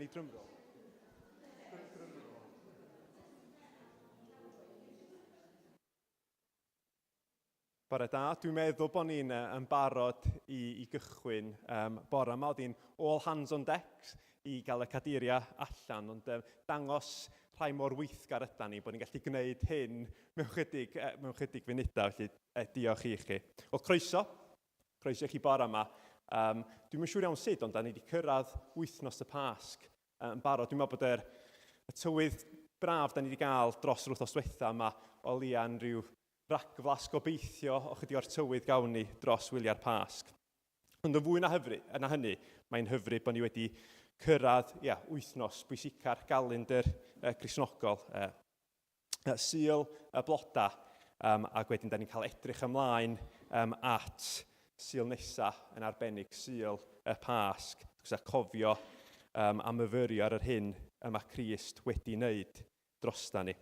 Gen i drum roll? Bore da, dwi'n meddwl bod ni'n yn barod i, i gychwyn um, bore yma. Oedd hi'n all hands on deck i gael y cadeiriau allan, ond um, dangos rhai mor weithgar yda ni, bod ni'n gallu gwneud hyn mewn chydig, mewn chydig funudau, felly diolch i chi. Wel, croeso, croeso i chi bore yma. Um, dwi'n yn siŵr iawn sut, ond da ni wedi cyrraedd wythnos y Pasg yn barod. Dwi'n meddwl bod yr, y tywydd braf da ni wedi gael dros yr wythnos diwetha yma o lia'n rhyw ragflas gobeithio o chydig o'r tywydd gawn ni dros wyliau'r Pasg. Ond yn fwy na, hyfru, na hynny, mae'n hyfryd bod ni wedi cyrraedd ia, wythnos bwysica'r galendr Gristnogol, Sul y Bloda, um, ac wedyn da ni'n cael edrych ymlaen um, at Sul nesa yn arbennig, Sul y Pasg, a cofio um, a myfyrio ar yr hyn y mae Crist wedi wneud drosta ni.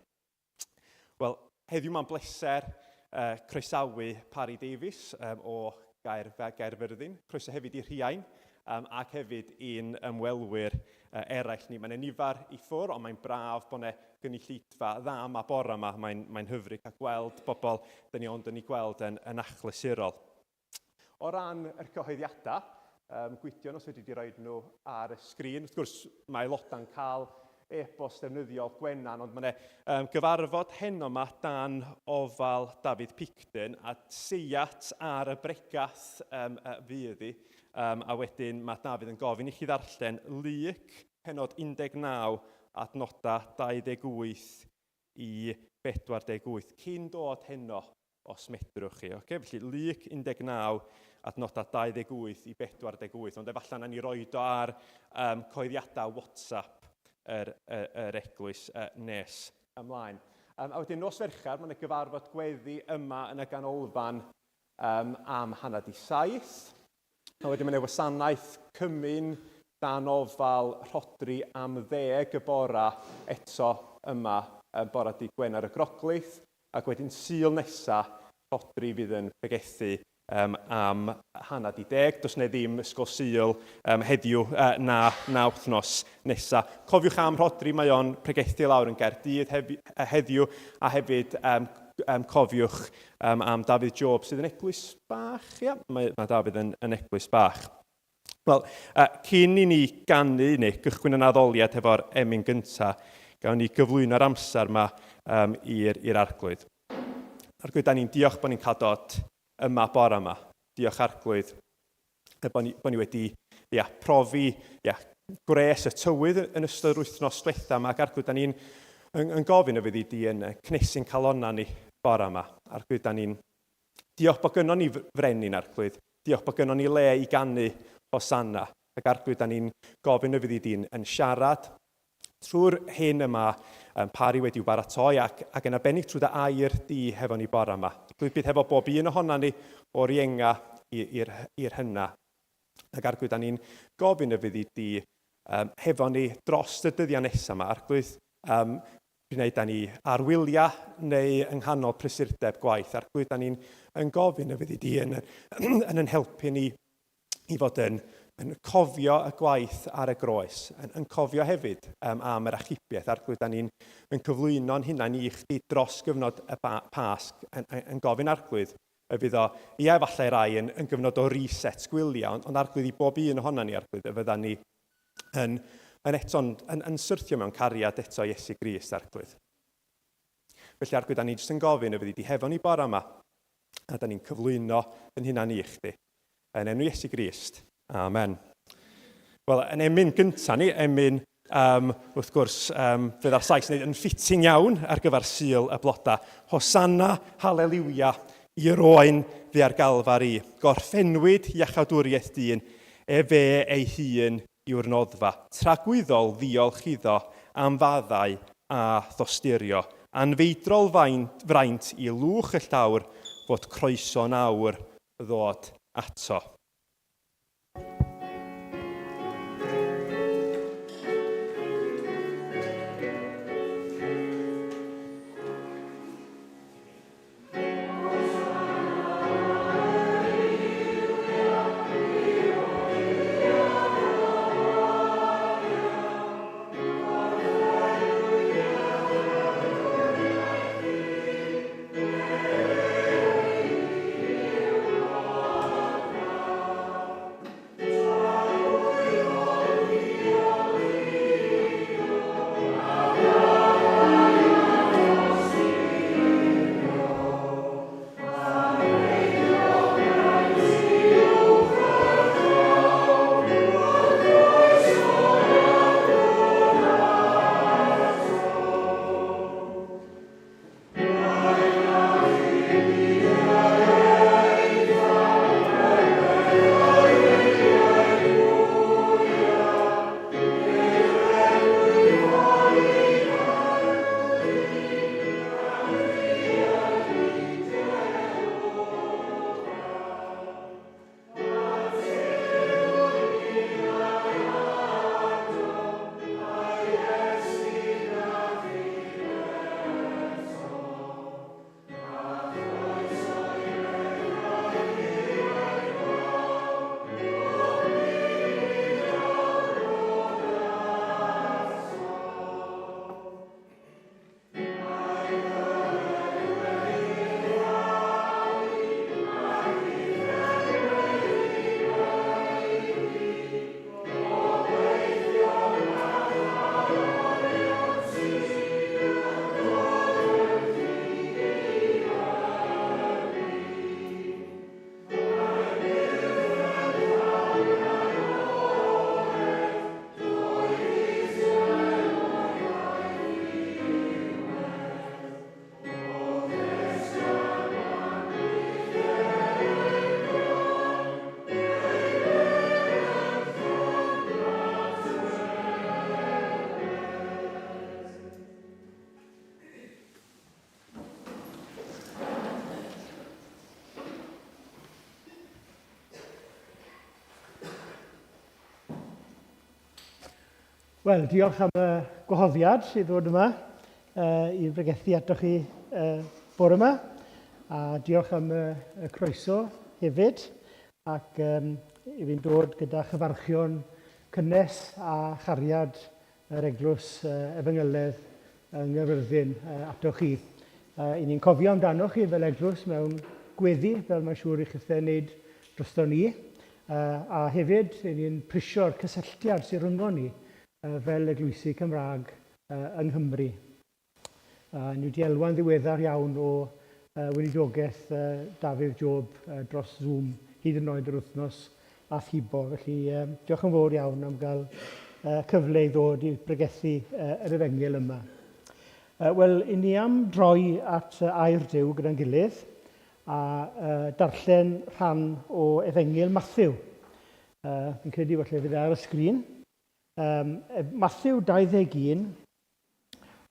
Wel, heddiw mae'n bleser uh, croesawu Parry Davies um, o Gaer, Gaerfyrddin. Croeso hefyd i Rhiain um, ac hefyd i'n ymwelwyr uh, eraill ni. Mae'n nifer i ffwr, ond mae'n braf bod yna gynulleidfa dda yma bore yma. Mae'n mae hyfryd cael gweld bobl dyn ni ond yn ei gweld yn, yn achlysurol. O ran yr cyhoeddiadau, um, Gwydion, os wedi di roed nhw ar y sgrin. Wrth gwrs, mae aelodau'n cael e-bost defnyddiol Gwenan, ond mae yna um, gyfarfod heno yma dan ofal David Picton a seiat ar y bregath um, fydd hi. Um, a wedyn mae David yn gofyn i chi ddarllen Luc penod 19 adnodau 28 i 48 cyn dod heno os medrwch chi. Okay? Felly Luc 19, adnodau 28 i 48, ond efallai na ni roed o ar um, coeddiadau WhatsApp yr, yr, yr eglwys uh, nes ymlaen. Um, a wedyn nos Fercher, mae yna gyfarfod gweddi yma yn y ganolfan um, am 6:30. A wedyn mae yna wasanaeth cymun dan ofal Rhodri am 10 y bora eto yma yn bora dydd Gwener y Groglith. Ac wedyn Sul nesa, Rhodri fydd yn pregethu um, am 9:30. Does 'na ddim ysgol Sul um, heddiw uh, na, na wythnos nesa. Cofiwch am Rhodri, mae o'n pregethu lawr yn Gaerdydd heddiw, a hefyd um, um, cofiwch um, am Dafydd Job sydd yn eglwys bach. Ia, mae, mae Dafydd yn, yn eglwys bach. Wel, uh, cyn i ni ganu neu gychwyn yn addoliad hefo'r emyn gyntaf, gawn ni gyflwyno'r amser yma um, i'r Arglwydd. Arglwydd, da ni'n diolch bod ni'n cael dod yma bore yma. Diolch Arglwydd, bod ni, bod ni wedi ia, profi ia, gwres y tywydd yn ystod yr wythnos diwetha yma, ac Arglwydd, da ni'n yn, yn gofyn y fyddi di yn cnesu'n calonna ni bore yma. Arglwydd, da ni'n diolch bod gynnon ni frenin, Arglwydd. Diolch bod gynnon ni le i ganu Hosanna. Ac Arglwydd, da ni'n gofyn y fyddi di'n yn siarad trwy'r hyn yma um, Parry wedi'w baratoi ac, ac yn arbennig trwy dy air di hefo ni bore yma. Arglwydd, bydd hefo bob un ohona ni o'r ienga i'r hynna. Ac Arglwydd, da ni'n gofyn y fyddi di um, hefo ni dros y dyddiau nesaf yma. Arglwydd, um, gwneud da ni ar wyliau neu yng nghanol prysurdeb gwaith. Arglwydd, da ni'n yn gofyn y fyddi di yn, yn, yn helpu ni i fod yn, yn cofio y gwaith ar y groes, yn, yn cofio hefyd um, am yr achubiaeth. Arglwydd, da ni'n yn cyflwyno'n hunain i chdi dros gyfnod y Pasg, yn, yn, yn gofyn Arglwydd, y fydd o, ie, efallai rai yn, yn gyfnod o reset gwyliau, ond, ond Arglwydd i bob un ohonan ni, Arglwydd, y fydda ni yn, yn eto'n yn, yn syrthio mewn cariad eto Iesu Grist, Arglwydd. Felly, Arglwydd, da ni jyst yn gofyn y fyddi di hefo ni bore yma, a da ni'n cyflwyno yn hunan i chdi. Yn enw Iesu Grist. Amen. Wel, yn emyn gyntaf ni, emyn, um, wrth gwrs, um, fydd ar Sais yn fitting iawn ar gyfer Sul y Blodau. Hosanna, haleliwia, i'r oen fu ar Galfari. Gorffennwyd iachawdwriaeth dyn, efe ei hun yw'r noddfa. Tragwyddol ddiolch iddo am faddau a thosturio. Anfeidrol fraint i lwch y llawr fod croeso'n awr ddod ato. Wel, diolch am y gwahoddiad i ddod yma i bregethu atoch chi bore yma. A diolch am y, y croeso hefyd. Ac um, i fi'n dod gyda chyfarchion cynnes a chariad yr Eglwys Efengyledd yng Nghaerfyrddin atoch chi. I ni'n cofio amdanoch chi fel eglwys mewn gweddi, fel mae'n siŵr i chithau wneud drosto ni. A hefyd, i ni'n prisio'r cysylltiad sydd rhyngon ni fel eglwysi Cymraeg yng Nghymru. Ni wedi elwa'n ddiweddar iawn o weinidogaeth Dafydd Job dros Zoom, hyd yn oed yr wythnos a thibo. Felly, diolch yn fawr iawn am gael cyfle i ddod i bregethu yr efengyl yma. Wel, i ni am droi at air Duw gyda'n gilydd a darllen rhan o efengyl Mathew. Fi'n credu falle fydd e ar y sgrin. Mathew 21,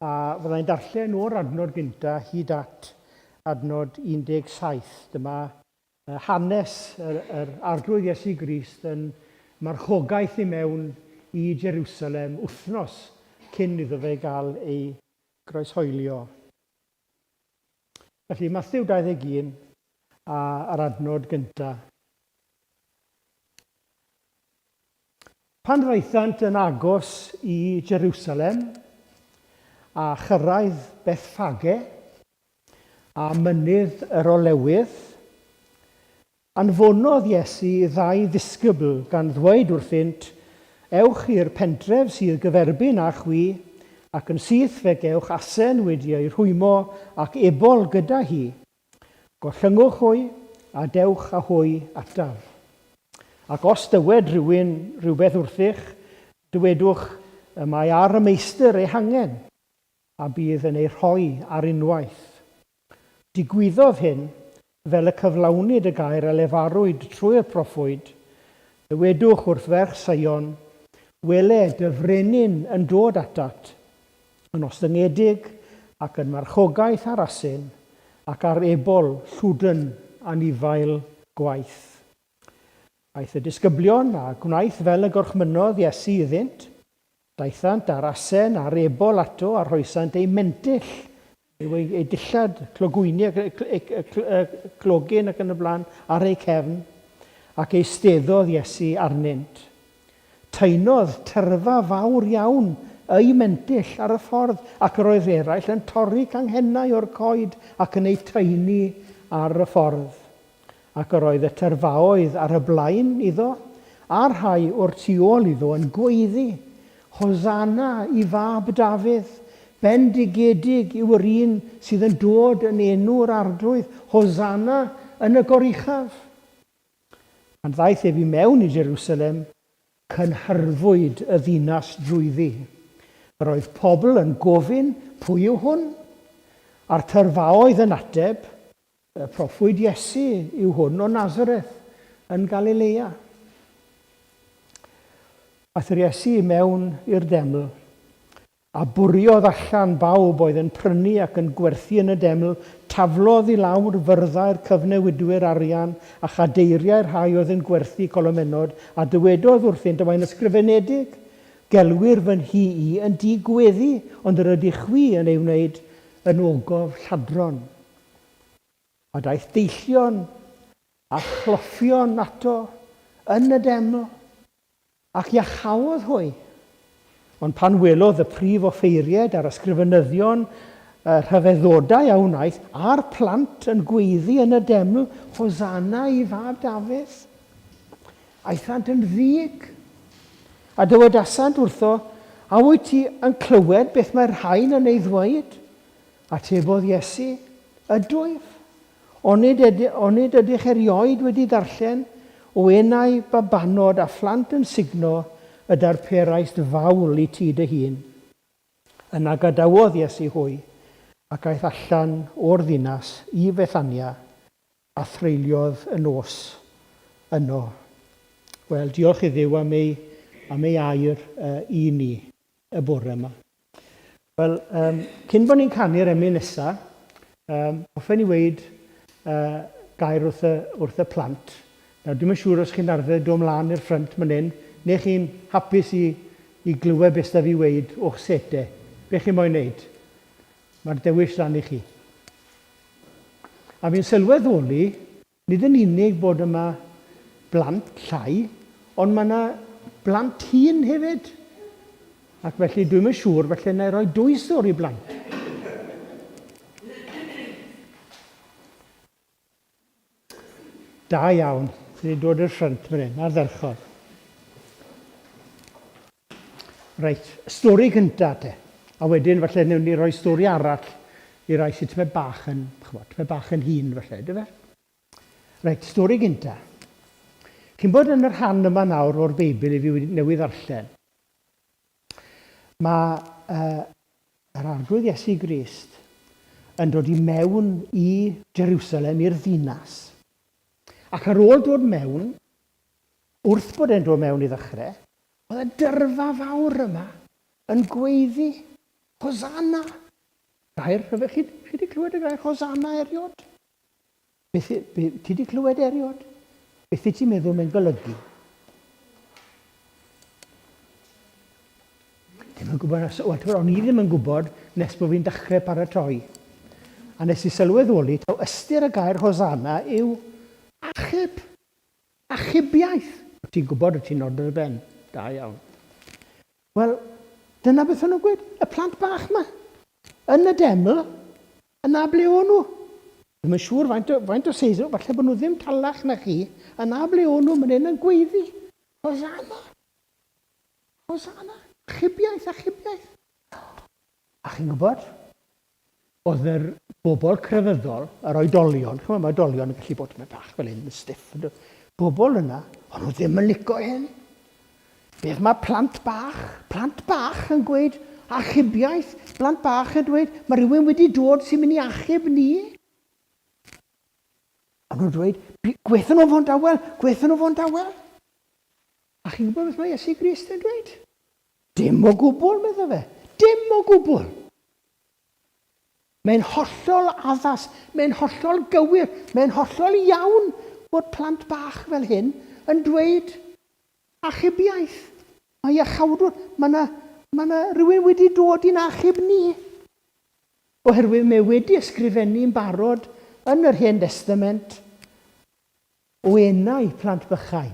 a fyddai'n darllen o'r adnod gyntaf hyd at adnod 17. Dyma hanes yr, yr Arglwydd Iesu Grist yn marchogaeth i mewn i Jerusalem wythnos cyn iddo fe gael ei groeshoelio. Felly, Mathew 21 a yr adnod gyntaf. Pan ddaethant yn agos i Jerusalem a chyrraedd Bethffage, a Mynydd yr Olewydd, anfonodd Iesu ddau ddisgybl gan ddweud wrthynt, Ewch i'r pentref sydd gyferbyn â chwi, ac yn syth fe gewch asen wedi ei rhwymo ac ebol gyda hi. Gollyngwch hwy, a dewch â hwy ataf. Ac os dywed rhywun rhywbeth wrthych, dywedwch, Y mae ar y Meistr ei hangen. a bydd yn ei rhoi ar unwaith. Digwyddodd hyn fel y cyflawnid y gair a lefarwyd trwy'r proffwyd, Dywedwch wrth ferch Seion, Wele, dy frenin yn dod atat, yn ostyngedig ac yn marchogaeth ar asyn, ac ar ebol llwdn anifail gwaith. Aeth y disgyblion a gwnaeth fel y gorchmynnodd Iesu iddynt. Daethant â'r asen a'r ebol ato a rhoesant eu mentyll, eu, eu dillad, clogwyni, clogyn ac yn y blaen, ar eu cefn, ac eisteddodd Iesu arnynt. Taenodd tyrfa fawr iawn eu mentyll ar y ffordd, ac yr oedd eraill yn torri canghennau o'r coed ac yn eu taenu ar y ffordd. Ac yr oedd y tyrfaoedd ar y blaen iddo, a'r rhai o'r tu ôl iddo yn gweiddi, Hosanna i fab Dafydd! Bendigedig yw yr un sydd yn dod yn enw'r Arglwydd, Hosanna yn y goruchaf! Pan ddaeth ef i mewn i Jerusalem, cynhyrfwyd y ddinas drwyddi. Yr oedd pobl yn gofyn, Pwy yw hwn? A'r tyrfaoedd yn ateb, Y proffwyd Iesu yw hwn o Nazareth yn Galilea. Aeth yr Iesu i mewn i'r deml, a bwriodd allan bawb oedd yn prynu ac yn gwerthu yn y deml, taflodd i lawr fyrddau'r cyfnewidwyr arian a chadeiriau'r rhai oedd yn gwerthu colomennod, a dywedodd wrthynt, Y mae'n ysgrifenedig, Gelwir fy nhŷ i yn dŷ gweddi, ond yr ydych chwi yn ei wneud yn ogof lladron. A daeth deillion a chloffion ato yn y deml, ac iachaodd hwy. Ond pan welodd y prif offeiriaid a'r ysgrifenyddion y rhyfeddodau a wnaeth, a'r plant yn gweiddi yn y deml, Hosanna i fab Dafydd, aethant yn ddig. A dywedasant wrtho, A wyt ti yn clywed beth mae'r rhain yn ei ddweud? Atebodd Iesu, Ydwyf. Onid, onid ydych erioed wedi darllen, O enau babanod a phlant yn sugno y darperaist fawl i ti dy hun? Yna gadawodd Iesu hwy, ac aeth allan o'r ddinas i Fethania, a threuliodd y nos yno. Wel, diolch i Dduw am ei, am ei air i ni y bore yma. Wel, um, cyn bod ni'n canu'r emyn nesa, um, hoffen i weud uh, gair wrth y, wrth y plant. Nawr, dwi'm yn siŵr os chi'n arfer dod mlaen i'r ffrynt man hyn, neu chi'n hapus i i glywed beth sydd 'da fi weud o'ch sete. Be chi moyn neud? Mae'r dewis lan i chi. A fi'n sylweddoli, nid yn unig bod yma blant llai, ond mae yna blant hŷn hefyd. Ac felly dwi'm yn siŵr, felly wna i roi dwy stori blant. Da iawn. Chi wedi dod i'r ffrynt fan hyn, ardderchog. Reit, stori gynta te. A wedyn falle newn ni roi stori arall i rai sydd tymed bach yn, ch'mod, tymed bach yn hŷn falle, yndyfe? Reit, stori gynta. Chi'n bod yn y rhan yma nawr o'r Beibl i fi wedi newydd ddarllen. Mae uh, yr Arglwydd Iesu Grist yn dod i mewn i Jerusalem, i'r ddinas. Ac ar ôl dod mewn, wrth bod e'n dod mewn i ddechrau, oedd y dyrfa fawr yma yn gweiddi, Hosanna! Gair rhyfedd, chi, chi wedi clywed y gair Hosanna eriod? Beth, be, ti wedi clywed e eriod? Beth wyt ti'n meddwl mae'n golygu? Ddim yn gwybod, os, wel, o'n i ddim yn gwybod nes bod fi'n dechrau paratoi. A nes i sylweddoli taw ystyr y gair Hosanna yw achub, achubiaeth. Ti'n gwybod, ti'n nod ar y ben. Da iawn. Wel, dyna beth o'n nhw'n gweud, y plant bach 'ma. Yn y deml, yna ble o'n nhw. Ddim yn siŵr faint o, faint o seis, falle bod nhw ddim talach na chi. Yna ble o'n nhw, mynd hyn yn gweiddi. Hosanna! Hosanna! Achubiaeth, achubiaeth! A chi'n gwybod, oedd yr bobl crefyddol, yr oedolion, chymod, mae oedolion yn gallu bod yn bach fel hyn, yn stiff, yn bobl yna, ond nhw ddim yn lico hyn. Beth mae plant bach, plant bach yn gweud achubiaeth, plant bach yn dweud, mae rhywun wedi dod sy'n mynd i achub ni. Ond nhw'n dweud, gweithio nhw fo'n dawel, gweithio nhw fo'n dawel. A chi'n gwybod beth mae Iesu Grist yn dweud? Dim o gwbl, medda fe. Dim o gwbl. Mae'n hollol addas, mae'n hollol gywir, mae'n hollol iawn bod plant bach fel hyn yn dweud achubiaeth. Mae iachawdwr, mae yna, mae yna rhywun wedi dod i'n achub ni. Oherwydd mae wedi ysgrifennu'n barod yn yr Hen Destament o enau plant bychain.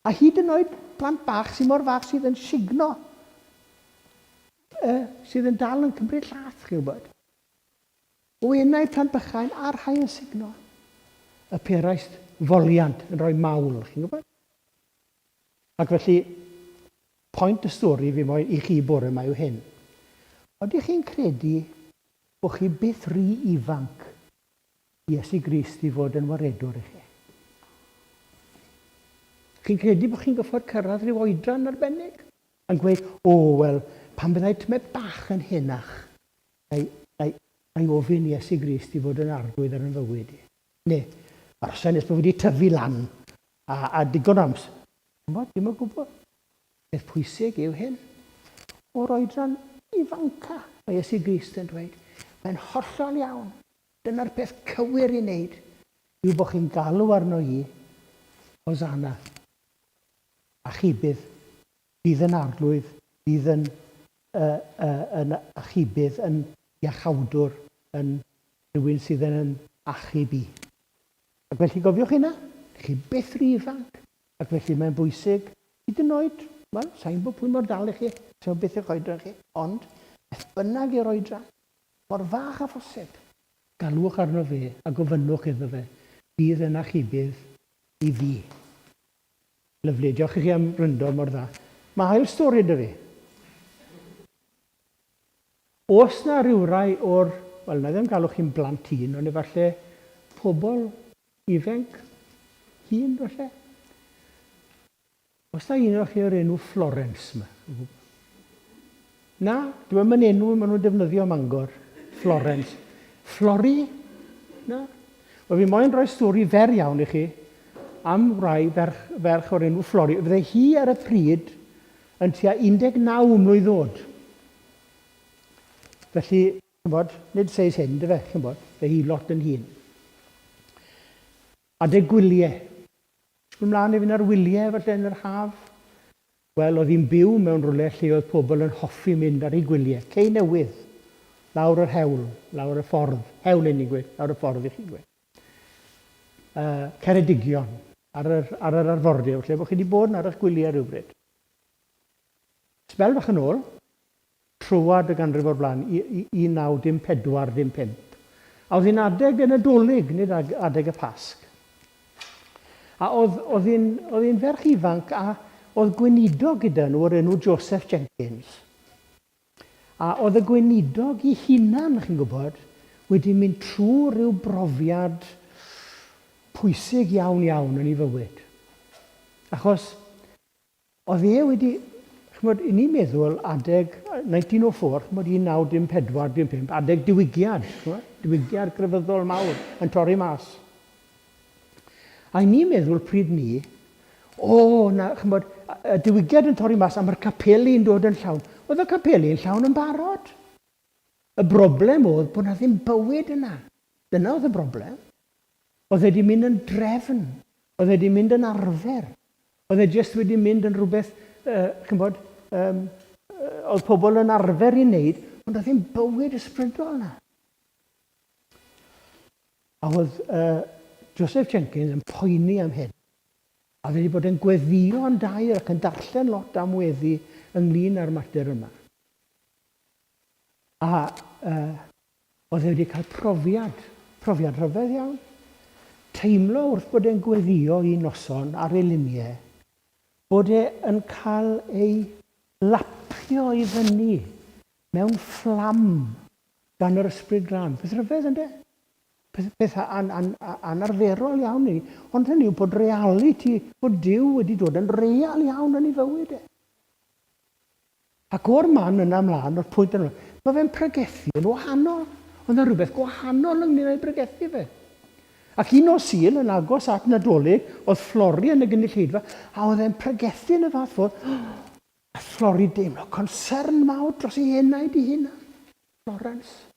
A hyd yn oed plant bach sydd mor fach sydd yn sugno, uh, sydd yn dal yn cymryd llath, chi'n gwybod. O enau plant bychain a'r rhai yn sugno. Y peraist foliant yn rhoi mawl, chi'n gwybod. Ac felly, pwynt y stori fi moyn i chi bore yma yw hyn. Ydych chi'n credu bod chi byth rhy ifanc Iesu Grist i fod yn waredwr i chi. Chi'n credu bod chi'n goffod cyrraedd rhyw oedran arbennig? Yn gweud, o, wel, pan byddai tymed bach yn henach, na i, na i, na i ofyn Iesu Grist i fod yn arglwydd ar yn fywyd i. Neu, arosai nes bod wedi tyfu lan a, a digon o amser. Chimod, dim o gwbl. Peth pwysig yw hyn. O'r oedran ifanca, mae Iesu Grist yn dweud, mae'n hollol iawn. Dyna'r peth cywir i wneud, yw bod chi'n galw arno i, Hosanna, achubydd, bydd yn arglwydd, bydd yn, uh, uh, yn achubydd, yn iachawdwr, yn rhywun sydd yn yn achub i. Ac felly gofiwch hynna, chi byth rhy ifanc, ac felly mae'n bwysig, hyd yn oed, wel, sa'n gwybod pwy mor dal i chi, sa'n gwybod beth yw'ch oedran chi, ond, beth bynnag yw'r oedran, Mor fach â phosib. Galwch arno fe a gofynnwch iddo fe, bydd yn achubydd i fi. Lyfli, diolch i chi am wryndo mor dda. Mae ail stori 'da fi. Oes 'na rywrai o'r, wel, na i ddim galw chi'n blant hŷn, ond efallai pobl ifenc hŷn falle? Oes 'na un ohonoch chi o'r enw Florence 'ma? Na? Dyw e'm yn enw maen nhw'n defnyddio ym Mangor. Florence. Florrie? Na? Wel, fi moyn rhoi stori fer iawn i chi am wraig ferch, ferch o'r enw Florrie. Fydde hi ar y pryd yn tua 19 mlwydd oed. Felly, ch'mbod, nid seis hyn, dyfe, ch'mbod, fe hi lot yn hŷn. Adeg gwyliau. Disgwyl mlaen i fynd ar wyliau falle yn yr haf. Wel, oedd hi'n byw mewn rhywle lle oedd pobl yn hoffi mynd ar eu gwyliau. Cei Newydd, lawr yr hewl, lawr y ffordd, hewl i ni'n gweud, lawr y ffordd i chi'n gweud. Uh, Ceredigion, ar yr, ar yr arfordir, lle bod chi wedi bod yn ar eich gwyliau rhywbryd. Sbel bach yn ôl, troad y ganrif o'r blaen, i, i 19 dim 4 dim 5. A oedd hi'n adeg y Nadolig, nid adeg y Pasg. A oedd, oedd hi'n, oedd hi'n ferch ifanc a oedd gweinidog gyda nhw o'r enw Joseph Jenkins. A oedd y gweinidog i hunan, chi'n gwybod, wedi mynd trwy rhyw brofiad pwysig iawn iawn yn ei fywyd. Achos Oedd e wedi, ch'mod, 'yn ni'n meddwl adeg 1904, ch'mod, 1914, dim 5, adeg diwygiad, ch'mod, diwygiad crefyddol mawr yn torri mas. A 'yn ni'n meddwl pryd 'ny, o, na, ch'mod, y diwygiad yn torri mas a mae'r capeli'n dod yn llawn. Oedd y capeli'n llawn yn barod. Y broblem oedd bod 'na ddim bywyd yna. Dyna oedd y broblem. Oedd e 'di mynd yn drefn. Oedd e 'di mynd yn arfer. Oedd e jyst wedi mynd yn rhywbeth, uh, ch'mbod, um, oedd pobl yn arfer i wneud, ond oedd ddim bywyd ysbrydol yna. A oedd uh, Joseph Jenkins yn poeni am hyn. A oedd wedi bod yn gweddïo yn dair ac yn darllen lot am weddi ynglyn â'r mater yma. A uh, oedd e wedi cael profiad, profiad rhyfedd iawn. Teimlo wrth bod e'n gweddïo un noson ar ei liniau, bod e yn cael ei lapio i fyny mewn fflam gan yr Ysbryd Glân. Peth rhyfedd, ynde? Peth, peth an, an, anarferol iawn i ni. Ond hynny yw bod realiti, bod Duw wedi dod yn real iawn yn ei fywyd e. Ac o'r man yna ymlaen, o'r pwynt yna, mae fe'n pregethu yn wahanol. Oedd yna rhywbeth gwahanol ynglyn â'i bregethu fe. Ac un nos Sul, yn agos at Nadolig, oedd Florrie yn y gynulleidfa, a oedd e'n pregethu yn y fath fodd, a Florrie deimlo concern mawr dros ei enaid ei hunan. Florence.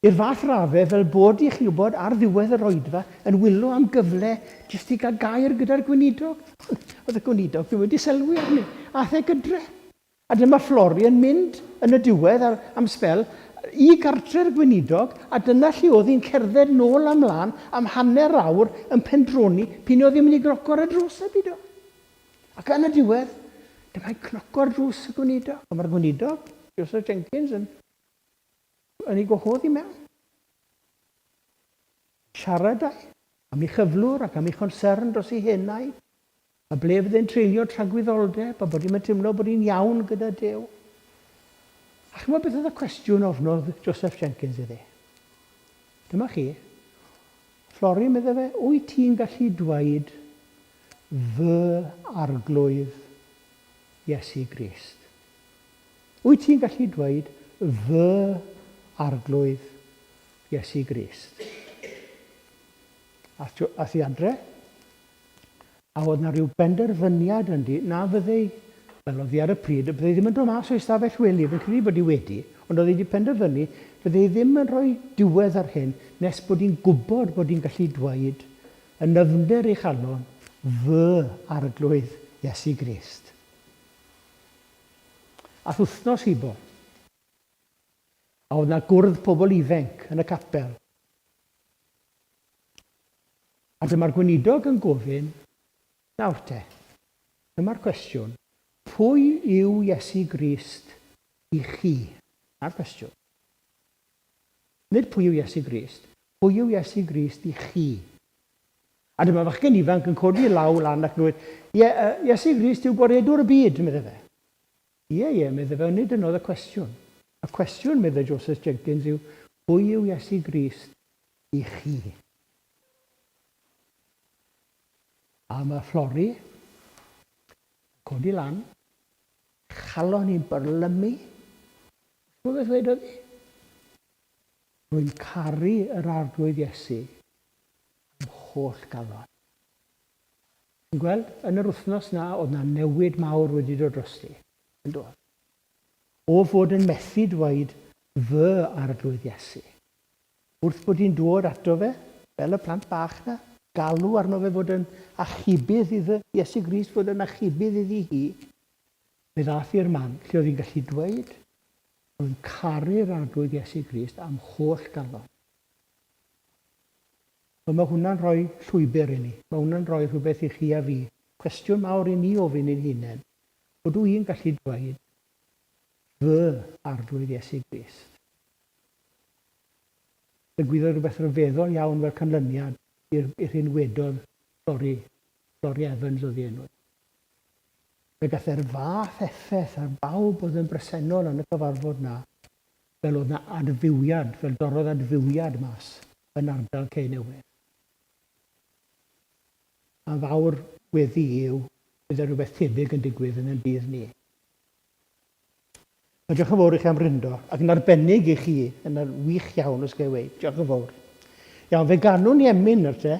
I'r fath raddau fel bod i, chi'n gwybod, ar ddiwedd yr oedfa, yn wylo am gyfle jyst i gael gair gyda'r gweinidog. Oedd y gweinidog ddim wedi sylwi arni. Aeth e gydre. A dyma Florrie yn mynd yn y diwedd ar, am sbel i gartre'r gweinidog, a dyna lle oedd hi'n cerdded nôl a mlaen am hanner awr yn pendroni p'un oedd hi'n mynd i gnoco ar y drws neu beidio. Ac yn y diwedd, dyma hi'n cnoco ar drws y gweinidog. A mae'r gweinidog, Joseph Jenkins, yn yn ei gwahodd i mewn. Siaradai am ei chyflwr ac am ei chonsern dros ei henaid, a ble fydde'n treulio tragwyddoldeb, a bod hi'm yn teimlo bod hi'n iawn gyda Duw. A chimod beth oedd y cwestiwn ofnodd Joseph Jenkins iddi? Dyma chi. Florrie, medde fe, wyt ti'n gallu dweud fy arglwydd Iesu Grist? Wyt ti'n gallu dweud fy Arglwydd Iesu Grist? Ath i adre, a oedd na rhyw benderfyniad ynddi na fyddei, wel oedd hi ar y pryd, byddai ddim yn dod mas o'i stafell wely, fi'n credu bod hi wedi, ond oedd hi wedi penderfynu fyddai ddim yn rhoi diwedd ar hyn nes bod hi'n gwybod bod hi'n gallu dweud yn nyfnder ei chalon, fy Arglwydd Iesu Grist. Ath wythnos hibo, a oedd 'na gwrdd pobl ifenc yn y capel. A dyma'r gweinidog yn gofyn, nawr te, dyma'r cwestiwn, pwy yw Iesu Grist i chi? Na'r cwestiwn. Nid pwy yw Iesu Grist, pwy yw Iesu Grist i chi? A dyma fachgen ifanc yn codi ei law lan ac yn dweud, Ie, uh, Iesu Grist yw gwaredwr y byd, medde fe. Ie, ie, medde fe, ond nid dyna oedd y cwestiwn. Y cwestiwn, medde Joseph Jenkins, yw, pwy yw Iesu Grist i chi? A mae Florrie codi lan, chalon i'n byrlymu. Ch'mod beth wedodd hi? Rwy'n caru yr Arglwydd Iesu a'm holl galon. Chi'n gweld, yn yr wythnos 'na, oedd 'na newid mawr wedi dod drosti, yn doedd? O fod yn methu dweud fy Arglwydd Iesu, wrth bod hi'n dod ato fe, fel y plant bach 'na, galw arno fe fod yn achubydd iddo, Iesu Grist fod yn achubydd iddi hi, fe ddath i'r man lle oedd hi'n gallu dweud, rwy'n caru'r Arglwydd Iesu Grist am holl galon. Wel, mae hwnna'n rhoi llwybr i ni. Mae hwnna'n rhoi rhywbeth i chi a fi. Cwestiwn mawr i ni ofyn i'n hunain, ydw i'n gallu dweud fy Arglwydd Iesu Grist? Ddigwyddodd rhywbeth rhyfeddol iawn fel canlyniad i'r i'r hyn wedodd Florrie, Florrie Evans oedd ei enw hi. Fe gath e'r fath effaith ar bawb oedd yn bresennol yn y cyfarfod 'na, fel oedd 'na adfywiad, fel dorrodd adfywiad mas yn ardal Cei Newydd. A fawr weddi yw bydde rhywbeth tebyg yn digwydd yn ein dydd ni. Wel, diolch yn fawr i chi am wrando, ac yn arbennig i chi, yn wych iawn os ga'i weud. Diolch yn fawr. Iawn, fe ganwn ni emyn nawr te,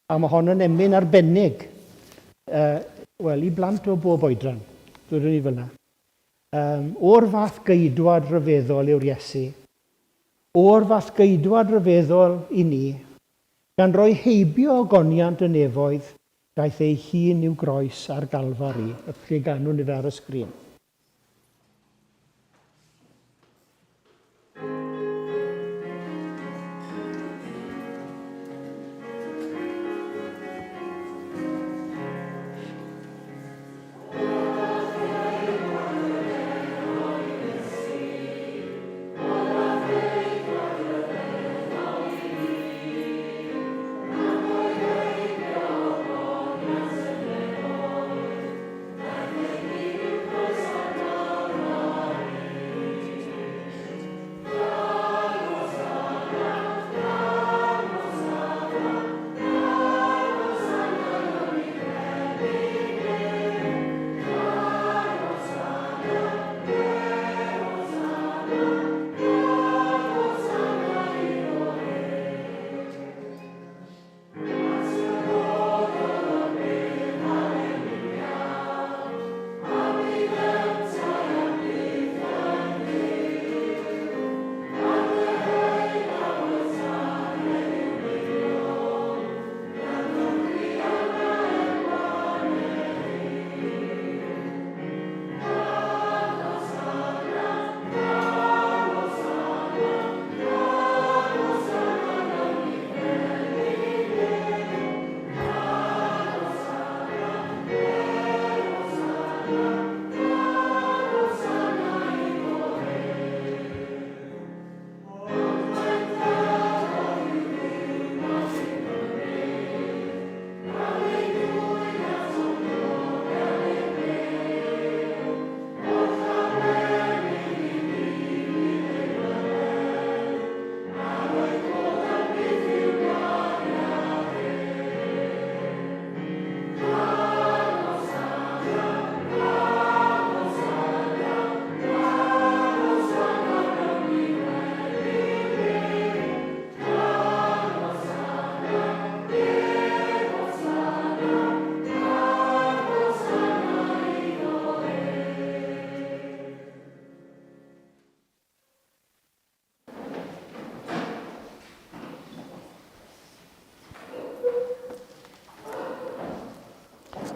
a mae hon yn emyn arbennig, uh, wel, i blant o bob oedran, dwedwn ni fel yna. Um, o'r fath geidwad rhyfeddol yw'r Iesu, o'r fath geidwad rhyfeddol i ni, gan roi heibio ogoniant y nefoedd, daeth ei hun i'w groes ar Galfari, y lle ganwn ni fe ar y sgrin.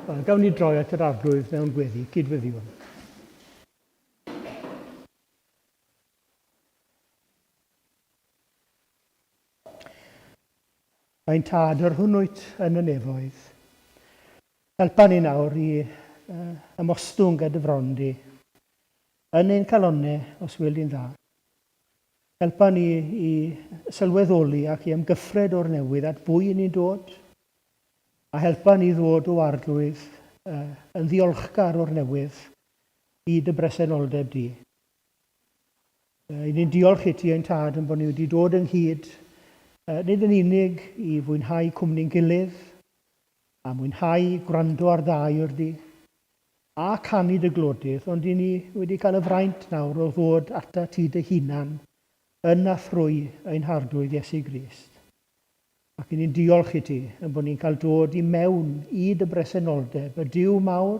Wel, gawn ni droi at yr Arglwydd mewn gweddi, cydweddiwn. Ein Tad, yr hwn wyt yn y nefoedd, helpa ni nawr i uh, ymostwng ger dy fron di, yn ein calonne, os wil di'n dda. Helpa ni i sylweddoli ac i ymgyffred o'r newydd at bwy ni'n dod, a helpa ni ddod o Arglwydd uh, yn ddiolchgar o'r newydd i dy bresenoldeb di. Y'n ni'n diolch i ti ein Tad yn bod ni wedi dod ynghyd, nid yn unig i fwynhau cwmni'n gilydd, a mwynhau gwrando ar ddair di, a canu dy glodydd, ond y'n ni wedi cael y fraint nawr o ddod ata ti dy hunan yn a thrwy ein Harglwydd Iesu Grist. Ac 'y ni'n diolch i ti ein bod ni'n cael dod i mewn i dy bresenoldeb, y Duw mawr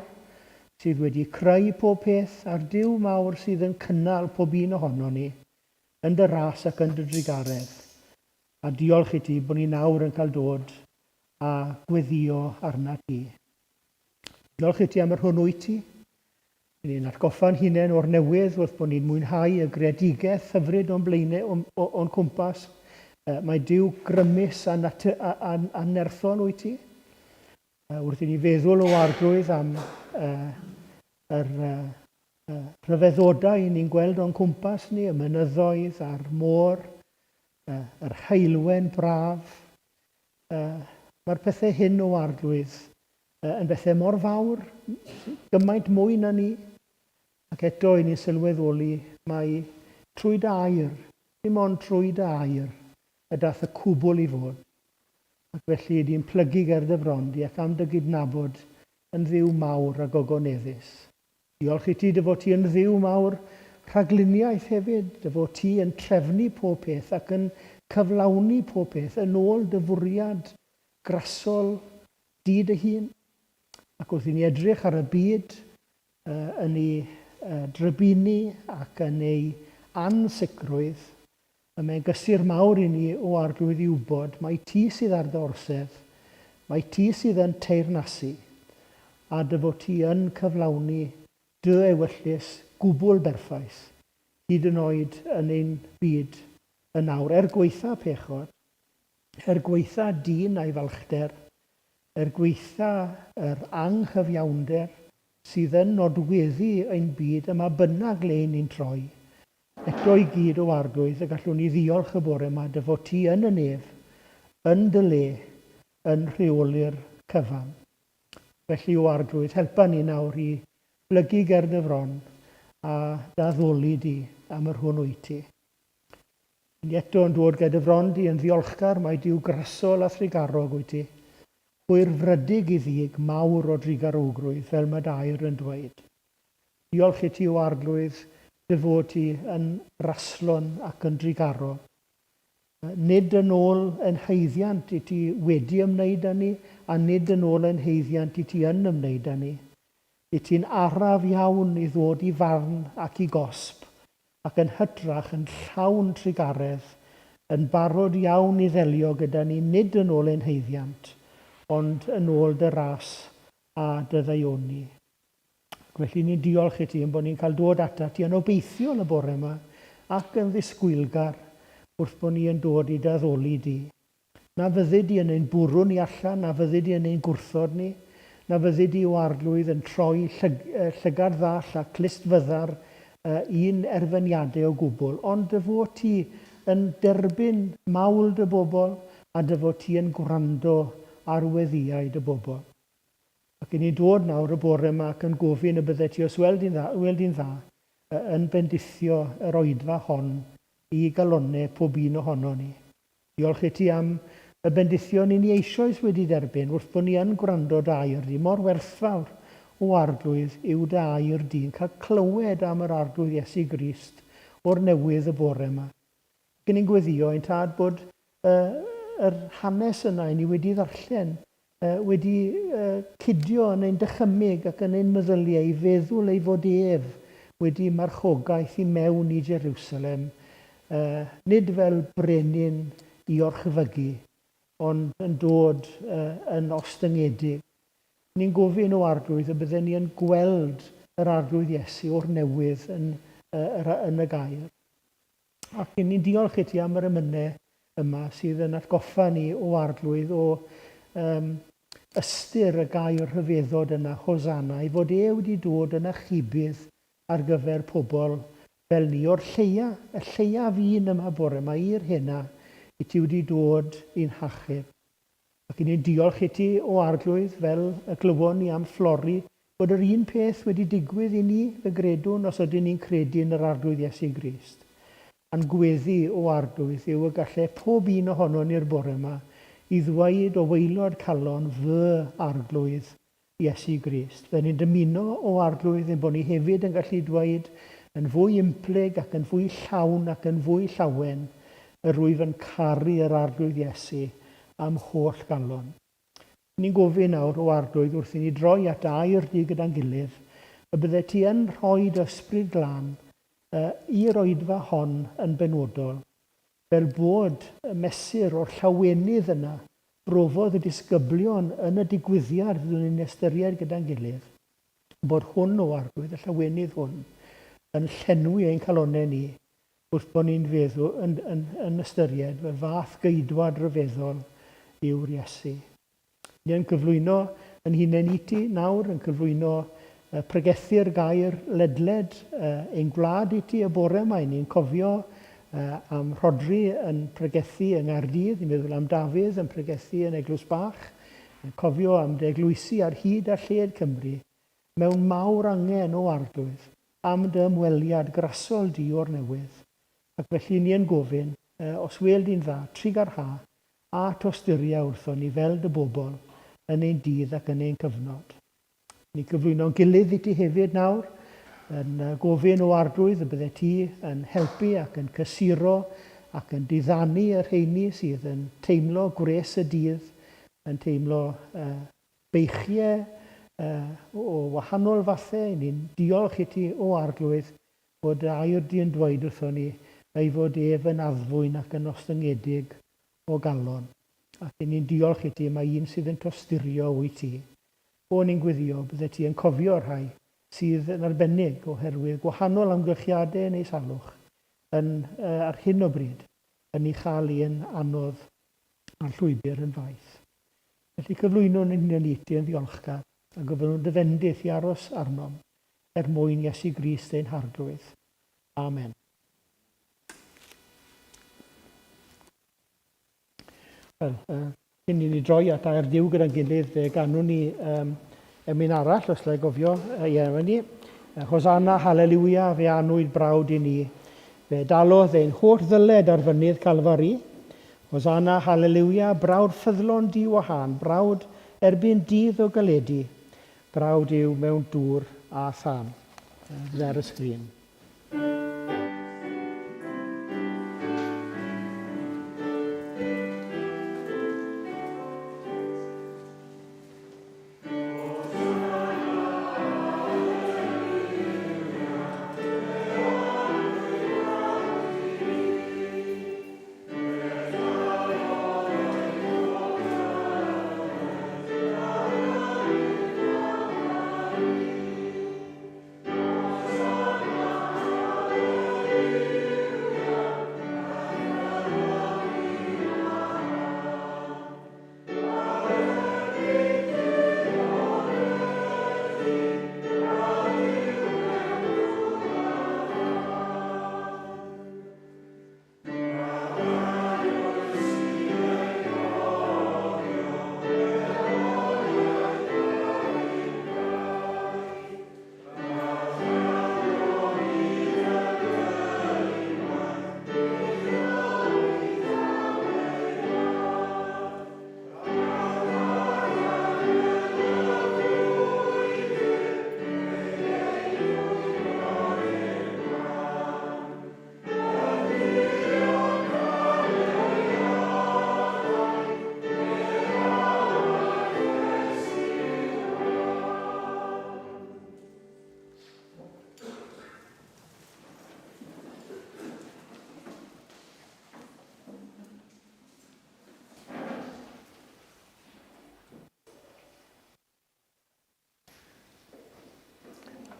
sydd wedi creu pob peth a'r Duw mawr sydd yn cynnal pob un ohonon ni yn dy ras ac yn dy drugaredd. A diolch i ti bod ni nawr yn cael dod a gweddio arnat ti. Diolch i ti am yr hwn wyt ti. Yn ni'n atgoffa'n hunain o'r newydd wrth bod ni'n mwynhau y greadigaeth hyfryd o'n blaenau, o'n, o'n cwmpas. Mae Duw grymus a, nat, a, a, a nerthol wyt ti. Wrth i ni feddwl o Arglwydd am yr rhyfeddodau ni'n gweld o'n cwmpas ni, y mynyddoedd a'r môr, yr heulwen braf, Mae'r pethau hyn o Arglwydd yn bethau mor fawr, gymaint mwy na ni, ac eto i ni'n sylweddoli mai trwy dy air, dim ond trwy dy air, y dath y cwbl i fod. Ac felly ydy'n plygu ger dy fron di ac am dy gydnabod yn Dduw mawr a gogoneddus. Diolch i ti dy fod ti yn Dduw mawr rhagluniaeth hefyd, dy fod ti yn trefnu pob peth ac yn cyflawni pob peth yn ôl dy fwriad grasol di dy hun. Ac wrth i ni edrych ar y byd yn ei drybini ac yn ei ansicrwydd, Y mae'n gysur mawr i ni, O Arglwydd, i wybod mai ti sydd ar dy orsedd, mai ti sydd yn teyrnasu, a dy fod ti yn cyflawni dy ewyllys gwbl berffaith, hyd yn oed yn ein byd yn awr, er gwaetha pechod, er gwaetha dyn a'i falchder, er gwaetha yr anghyfiawnder sydd yn nodweddu ein byd ym mha bynnag le ni'n troi, Eto i gyd, O Arglwydd, y gallwn ni ddiolch y bore 'ma dy fod ti yn y nef, yn dy le, yn rheoli'r cyfan. Felly, O Arglwydd, helpa ni nawr i blygu ger dy fron a d'addoli di am yr hwn wyt ti. Ni eto yn dod ger dy fron di yn ddiolchgar mai Duw grasol a thrugarog wyt ti, hwyrfrydig i ddig mawr o drugarowgrwydd, fel mae dy air yn dweud. Diolch i ti, O Arglwydd, dy fod ti yn raslon ac yn drugarog. Nid yn ôl yn haeddiant i ti wedi ymwneud â ni, a nid yn ôl yn haeddiant i ti yn ymwneud â ni. I ti'n araf iawn i ddod i farn ac i gosb, ac yn hytrach yn llawn trugaredd, yn barod iawn i ddelio gyda ni nid yn ôl ein haeddiant, ond yn ôl dy ras a dy ddaioni. Ac felly ni'n diolch i ti ein bod ni'n cael dod atat ti yn obeithiol y bore yma ac yn ddisgwylgar wrth bod ni yn dod i dy addoli di. Na fyddi di yn ein bwrw ni allan, na fyddi di yn ein gwrthod ni, na fyddi di o Arglwydd yn troi llyg, llygad ddall a clust fyddar i'n erfyniadau o gwbl, ond dy fod ti yn derbyn mawl dy bobl a dy fod ti yn gwrando ar weddïau dy bobl. Ac 'y ni'n dod nawr y bore 'ma ac yn gofyn y byddet ti, os wel di'n dda, wel di'n dda, yn bendithio yr oedfa hon i galonne pob un ohonon ni. Diolch i ti am y bendithion 'y ni eisoes wedi derbyn wrth bod ni yn gwrando dy air di. Mor werthfawr, o Arglwydd, yw dy air di, yn cael clywed am yr Arglwydd Iesu Grist o'r newydd y bore 'ma. Ac 'y ni'n gweddio, ein Tad, bod yr hanes yna 'y ni wedi ddarllen wedi cydio yn ein dychymyg ac yn ein meddyliau i feddwl ei fod ef wedi marchogaeth i mewn i Jerusalem, nid fel brenin i orchfygu, ond yn dod yn ostyngedig. Ni'n gofyn, O Arglwydd, y bydden ni yn gweld yr Arglwydd Iesu o'r newydd yn, yn y gair. Ac 'yn ni'n diolch i ti am yr emynau yma sydd yn atgoffa ni o Arglwydd o um, ystyr y gair rhyfeddod yna, Hosanna, ei fod e wedi dod yn achubydd ar gyfer pobl fel ni, o'r lleia, y lleiaf un yma bore yma, i'r hena, i ti wedi dod i'n hachub. Ac 'yn ni'n diolch i ti, O Arglwydd, fel y glywon ni am Flori, bod yr un peth wedi digwydd i ni, fe gredwn, os ydyn ni'n credu yn yr Arglwydd Iesu Grist. A'n gweddi, O Arglwydd, yw y galle pob un ohonon ni'r bore 'ma i ddweud o waelod calon, Fy Arglwydd Iesu Grist. Fe ni'n dymuno, O Arglwydd, ein bod ni hefyd yn gallu dweud yn fwy unplyg ac yn fwy llawn ac yn fwy llawen, Yr wyf yn caru yr Arglwydd Iesu a'm holl galon. Ni'n gofyn nawr, O Arglwydd, wrth i ni droi at air di gyda'n gilydd, y byddet ti yn rhoi dy Ysbryd Glân i'r oedfa hon yn benodol, fel bod y mesur o'r llawenydd yna brofodd y disgyblion yn y digwyddiad fyddwn ni'n ystyried gyda'n gilydd, bod hwn o Arglwydd, y llawenydd hwn, yn llenwi ein calonnau ni wrth bod ni'n feddwl, yn, yn, yn ystyried fel fath geidwad rhyfeddol yw'r Iesu. Ni yn cyflwyno yn hunain i ti nawr, yn cyflwyno pregethu'r gair ledled ein gwlad i ti y bore yma. I ni'n cofio am Rhodri yn pregethu yng Nghaerdydd, ni'n meddwl am Dafydd yn pregethu yn Eglwys Bach, yn cofio am dy eglwysi ar hyd a lled Cymru, mewn mawr angen, o Arglwydd, am dy ymweliad grasol di o'r newydd. Ac felly ni yn gofyn, os wel di'n dda, trugarha A tosturia wrthon ni fel dy bobl yn ein dydd ac yn ein cyfnod. Ni gyflwyno'n gilydd i ti hefyd nawr, yn gofyn o Arglwydd y bydde ti yn helpu ac yn cysuro ac yn diddanu y rheini sydd yn teimlo gwres y dydd, yn teimlo beichiau o wahanol fathau. Ni'n diolch i ti, o Arglwydd, bod dy air di yn dweud wrthon ni ei fod ef yn addfwyn ac yn ostyngedig o galon. Ac 'yn ni'n diolch i ti mai un sydd yn tosturio wyt ti. O, ni'n gweddio byddet ti yn cofio rhai sydd yn arbennig oherwydd gwahanol amgylchiadau neu salwch yn ar hyn o bryd yn ei chael hi yn anodd a'r llwybr yn faith. Felly cyflwynwn ein hunain i ti yn ddiolchgar a gofynnwn dy fendith i aros arnom er mwyn Iesu Grist ein Harglwydd. Amen. Wel, uh, cyn i ni droi at air Duw gyda'n gilydd, fe ganwn ni um, emyn arall, os lai gofio, ie, uh, ni. Hosanna, haleluia, fe anwyd brawd i ni. Fe dalodd ein holl ddyled ar fynydd Calfari. Hosanna, haleluia, brawd ffyddlon di-wahân, brawd erbyn dydd o galedu, brawd yw mewn dŵr a thân. Fydd ar y sgrin.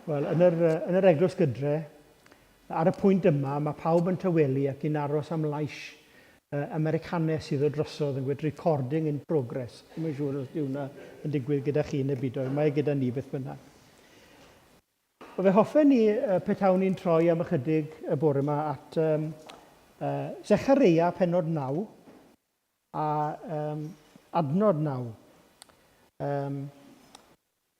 Wel, yn yr, yn yr eglwys gydre, ar y pwynt yma, mae pawb yn tawelu ac yn aros am lais uh, Americanes sydd o drosodd yn gweud recording in progress. Ddim yn siŵr os yw hwnna yn digwydd gyda chi neu byd, mae gyda ni beth bynnag. Wel, fe hoffen ni petawn ni'n troi am ychydig y bore yma at um, uh, Zechareia pennod 9 a um, adnod 9. Um,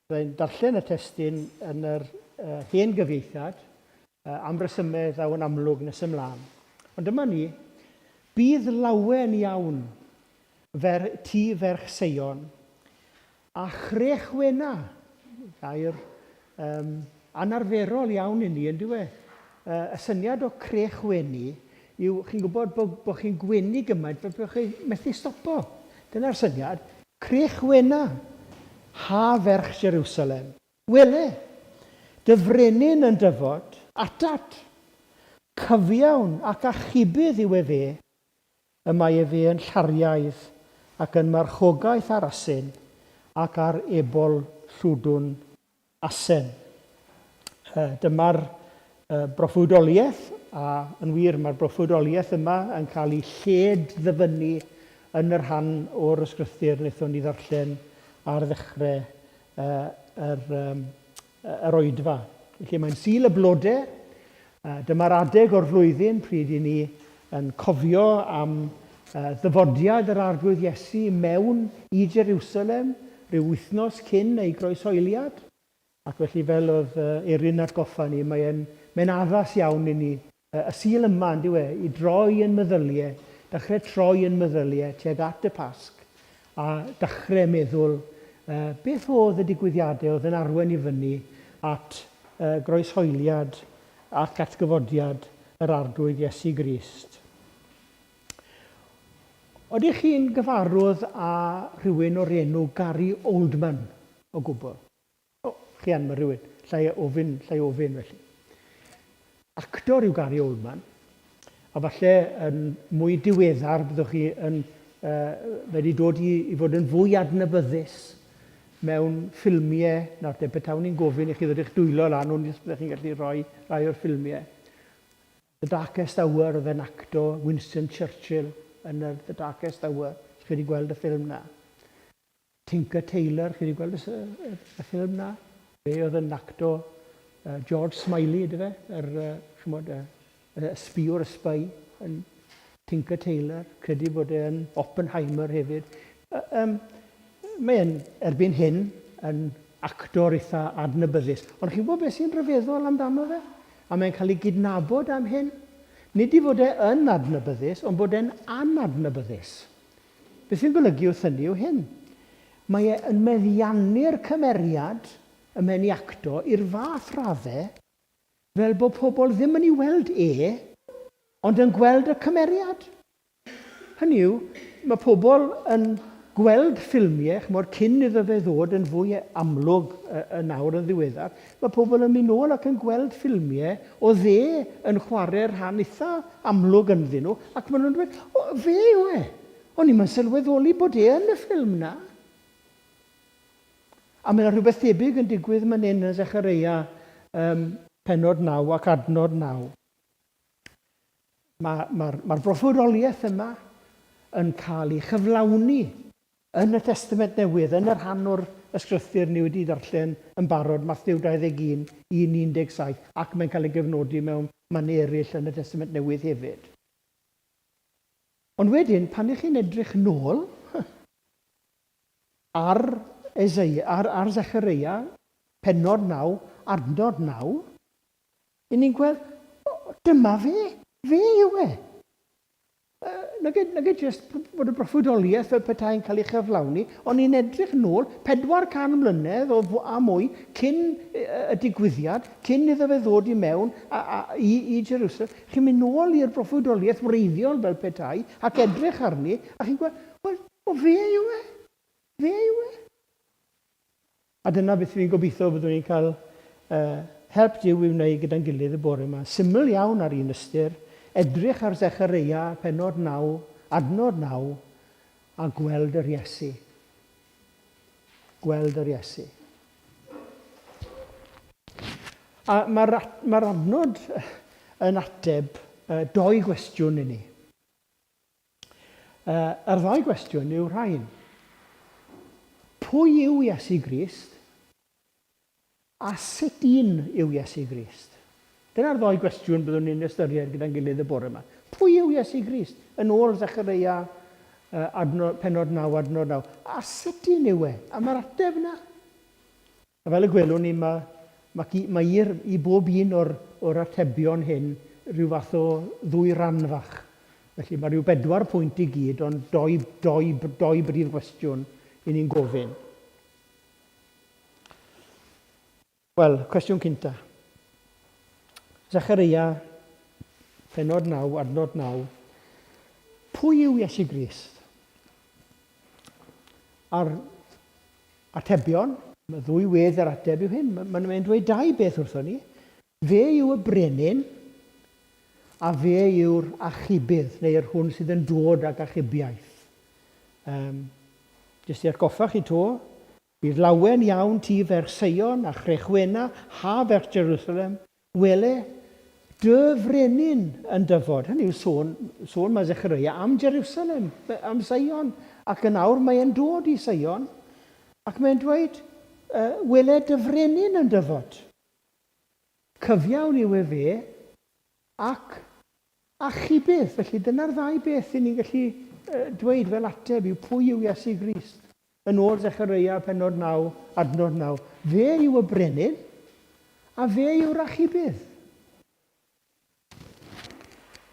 Byddai'n darllen y testun yn yr uh, hen gyfieithiad uh, am resymau ddaw yn amlwg nes ymlaen. Ond dyma ni, bydd lawen iawn fer, ti ferch Seion, A chrechwena, gair um, anarferol iawn i ni, yn dyw e? Uh, y syniad o crechwenu yw, chi'n gwybod bod, bo chi'n gwenu gymaint fel bod chi'n methu stopo. Dyna'r syniad. Crechwena, ha ferch Jerusalem. Wele, dy frenin yn dyfod atat. Cyfiawn ac achubydd yw efe, Y mae efe yn llariaidd ac yn marchogaeth ar asyn, ac ar ebol llwdwn asen. Dyma'r broffwydoliaeth, a yn wir mae'r broffwydoliaeth yma yn cael ei lled ddyfynnu yn y rhan o'r ysgrythur wnaethon ni ddarllen ar ddechrau yr, yr oedfa. Felly mae'n Sul y Blode, dyma'r adeg o'r flwyddyn pryd i ni yn cofio am ddyfodiad yr Arglwydd Iesu mewn i Jerusalem rhyw wythnos cyn ei groeshoeliad. Ac felly fel oedd Erin atgoffa ni, mae'n mae addas iawn i ni y Sul yma, yn dyw e, i droi yn meddyliau, dechrau troi yn meddyliau tuag at y Pasg, a dechrau meddwl beth oedd y digwyddiadau oedd yn arwain i fyny at groeshoeliad ac atgyfodiad yr Arglwydd Iesu Grist. Odych chi'n gyfarwydd â rhywun o'r enw Gary Oldman o gwbl? O, chi yn, mae rhywun. Llai ofyn, llai ofyn felly. Actor yw Gary Oldman, a falle yn mwy diweddar byddwch chi yn uh, wedi dod i, i fod yn fwy adnabyddus mewn ffilmiau. Nawr te, petawn i'n gofyn i chi ddod eich dwylo lan, wn i os byddech chi'n gallu rhoi rhai o'r ffilmiau. The Darkest Hour oedd e'n acto Winston Churchill yn yr The Darkest Hour. Os chi wedi gweld y ffilm na. Tinker Tailor, chi wedi gweld y, y, y ffilm na? Fe oedd yn acto uh, George Smiley, ydw fe? Yr, uh, chymod, y, y sbïwr, y spy, yn Tinker Tailor. Credu bod e'n Oppenheimer hefyd. Uh, um, mae'n erbyn hyn yn actor eitha adnabyddus. Ond chi'n gwybod beth sy'n rhyfeddol amdano fe? A mae'n cael ei gydnabod am hyn. Nid i fod e yn adnabyddus, ond bod e'n anadnabyddus. Beth sy'n golygu wrth hynny yw hyn, mae e yn meddiannu'r cymeriad y mae'n ei acto i'r fath radde fel bod pobl ddim yn ei weld e, ond yn gweld y cymeriad. Hynny yw, mae pobl yn gweld ffilmiau, chimod, cyn iddo fe ddod yn fwy amlwg yn awr yn ddiweddar, mae pobl yn mynd nôl ac yn gweld ffilmiau o dde yn chwarae rhan eitha amlwg ynddyn nhw, ac maen nhw'n dweud, o, fe yw e! O'n i'm yn sylweddoli bod e yn y ffilm 'na. A mae yna rhywbeth tebyg yn digwydd man hyn yn Zechareia um, pennod 9 ac adnod 9. Mae'r ma, ma, ma broffwydoliaeth yma yn cael ei chyflawni Yn y Testament Newydd, yn y rhan o'r Ysgrythur ni wedi darllen yn barod, Mathew 21, 1, 17, ac mae'n cael ei gyfnodi mewn mannau eraill yn y Testament Newydd hefyd. Ond wedyn, pan ych chi'n edrych nôl ar Eseia, ar, ar Zechareia, pennod 9, adnod 9, i ni'n gweld, o, dyma fe, fe yw e. Nage, nage jyst bod y broffwydoliaeth fel petai'n cael ei chyflawni, ond ni'n edrych nôl 400 mlynedd o, a mwy cyn y digwyddiad, cyn iddo fe ddod i mewn a, a, i, i Jerusalem. Chi'n mynd nôl i'r broffwydoliaeth wreiddiol fel petai ac edrych arni, a chi'n gweld, wel, o fe yw e, fe yw e. A dyna beth fi'n gobeithio byddwn ni'n cael uh, help Duw i wneud gyda'n gilydd y bore yma. Syml iawn ar un ystyr, edrych ar Zechareia, pennod 9, adnod 9, a gweld yr Iesu. Gweld yr Iesu. A mae'r mae adnod yn ateb doi gwestiwn i ni. Yr ddau gwestiwn yw rhain. Pwy yw Iesu Grist? A sut un yw Iesu Grist? Dyna'r ddau gwestiwn byddwn ni'n ystyried gyda'n gilydd y bore yma. Pwy yw Iesu Grist? Yn ôl Zechareia adnod, pennod 9, adnod 9. A sut un yw e? A mae'r ateb yna. A fel y gwelwn ni, mae, mae, mae i'r, i bob un o'r, o'r atebion hyn rhyw fath o ddwy ran fach. Felly mae rhyw bedwar pwynt i gyd, ond doi, doi, doi brif gwestiwn i ni'n gofyn. Wel, cwestiwn cynta. Zechareia, pennod 9, adnod 9. Pwy yw Iesu Grist? A'r Atebion, Mae ddwy wedd yr ateb yw hyn. Mae'n mae dweud dau beth wrthon ni. Fe yw y brenin, a fe yw'r achubydd, neu'r hwn sydd yn dod ag achubiaeth. Um, jyst i atgoffa chi to, bydd lawen iawn ti ferch Seion a Chrechwena ha ferch Jerusalem, wele dy frenin yn dyfod. Hynny yw sôn, sôn mae Zechariah am Jerusalem, am Seion, ac yn awr mae e'n dod i Seion, ac mae'n dweud, uh, wele dy frenin yn dyfod. Cyfiawn yw e fe, ac achubydd. Felly dyna'r ddau beth i ni'n gallu dweud fel ateb yw pwy yw Iesu Grist. Yn ôl Zechareia pennod 9, adnod 9. Fe yw y brenin, a fe yw'r achubydd.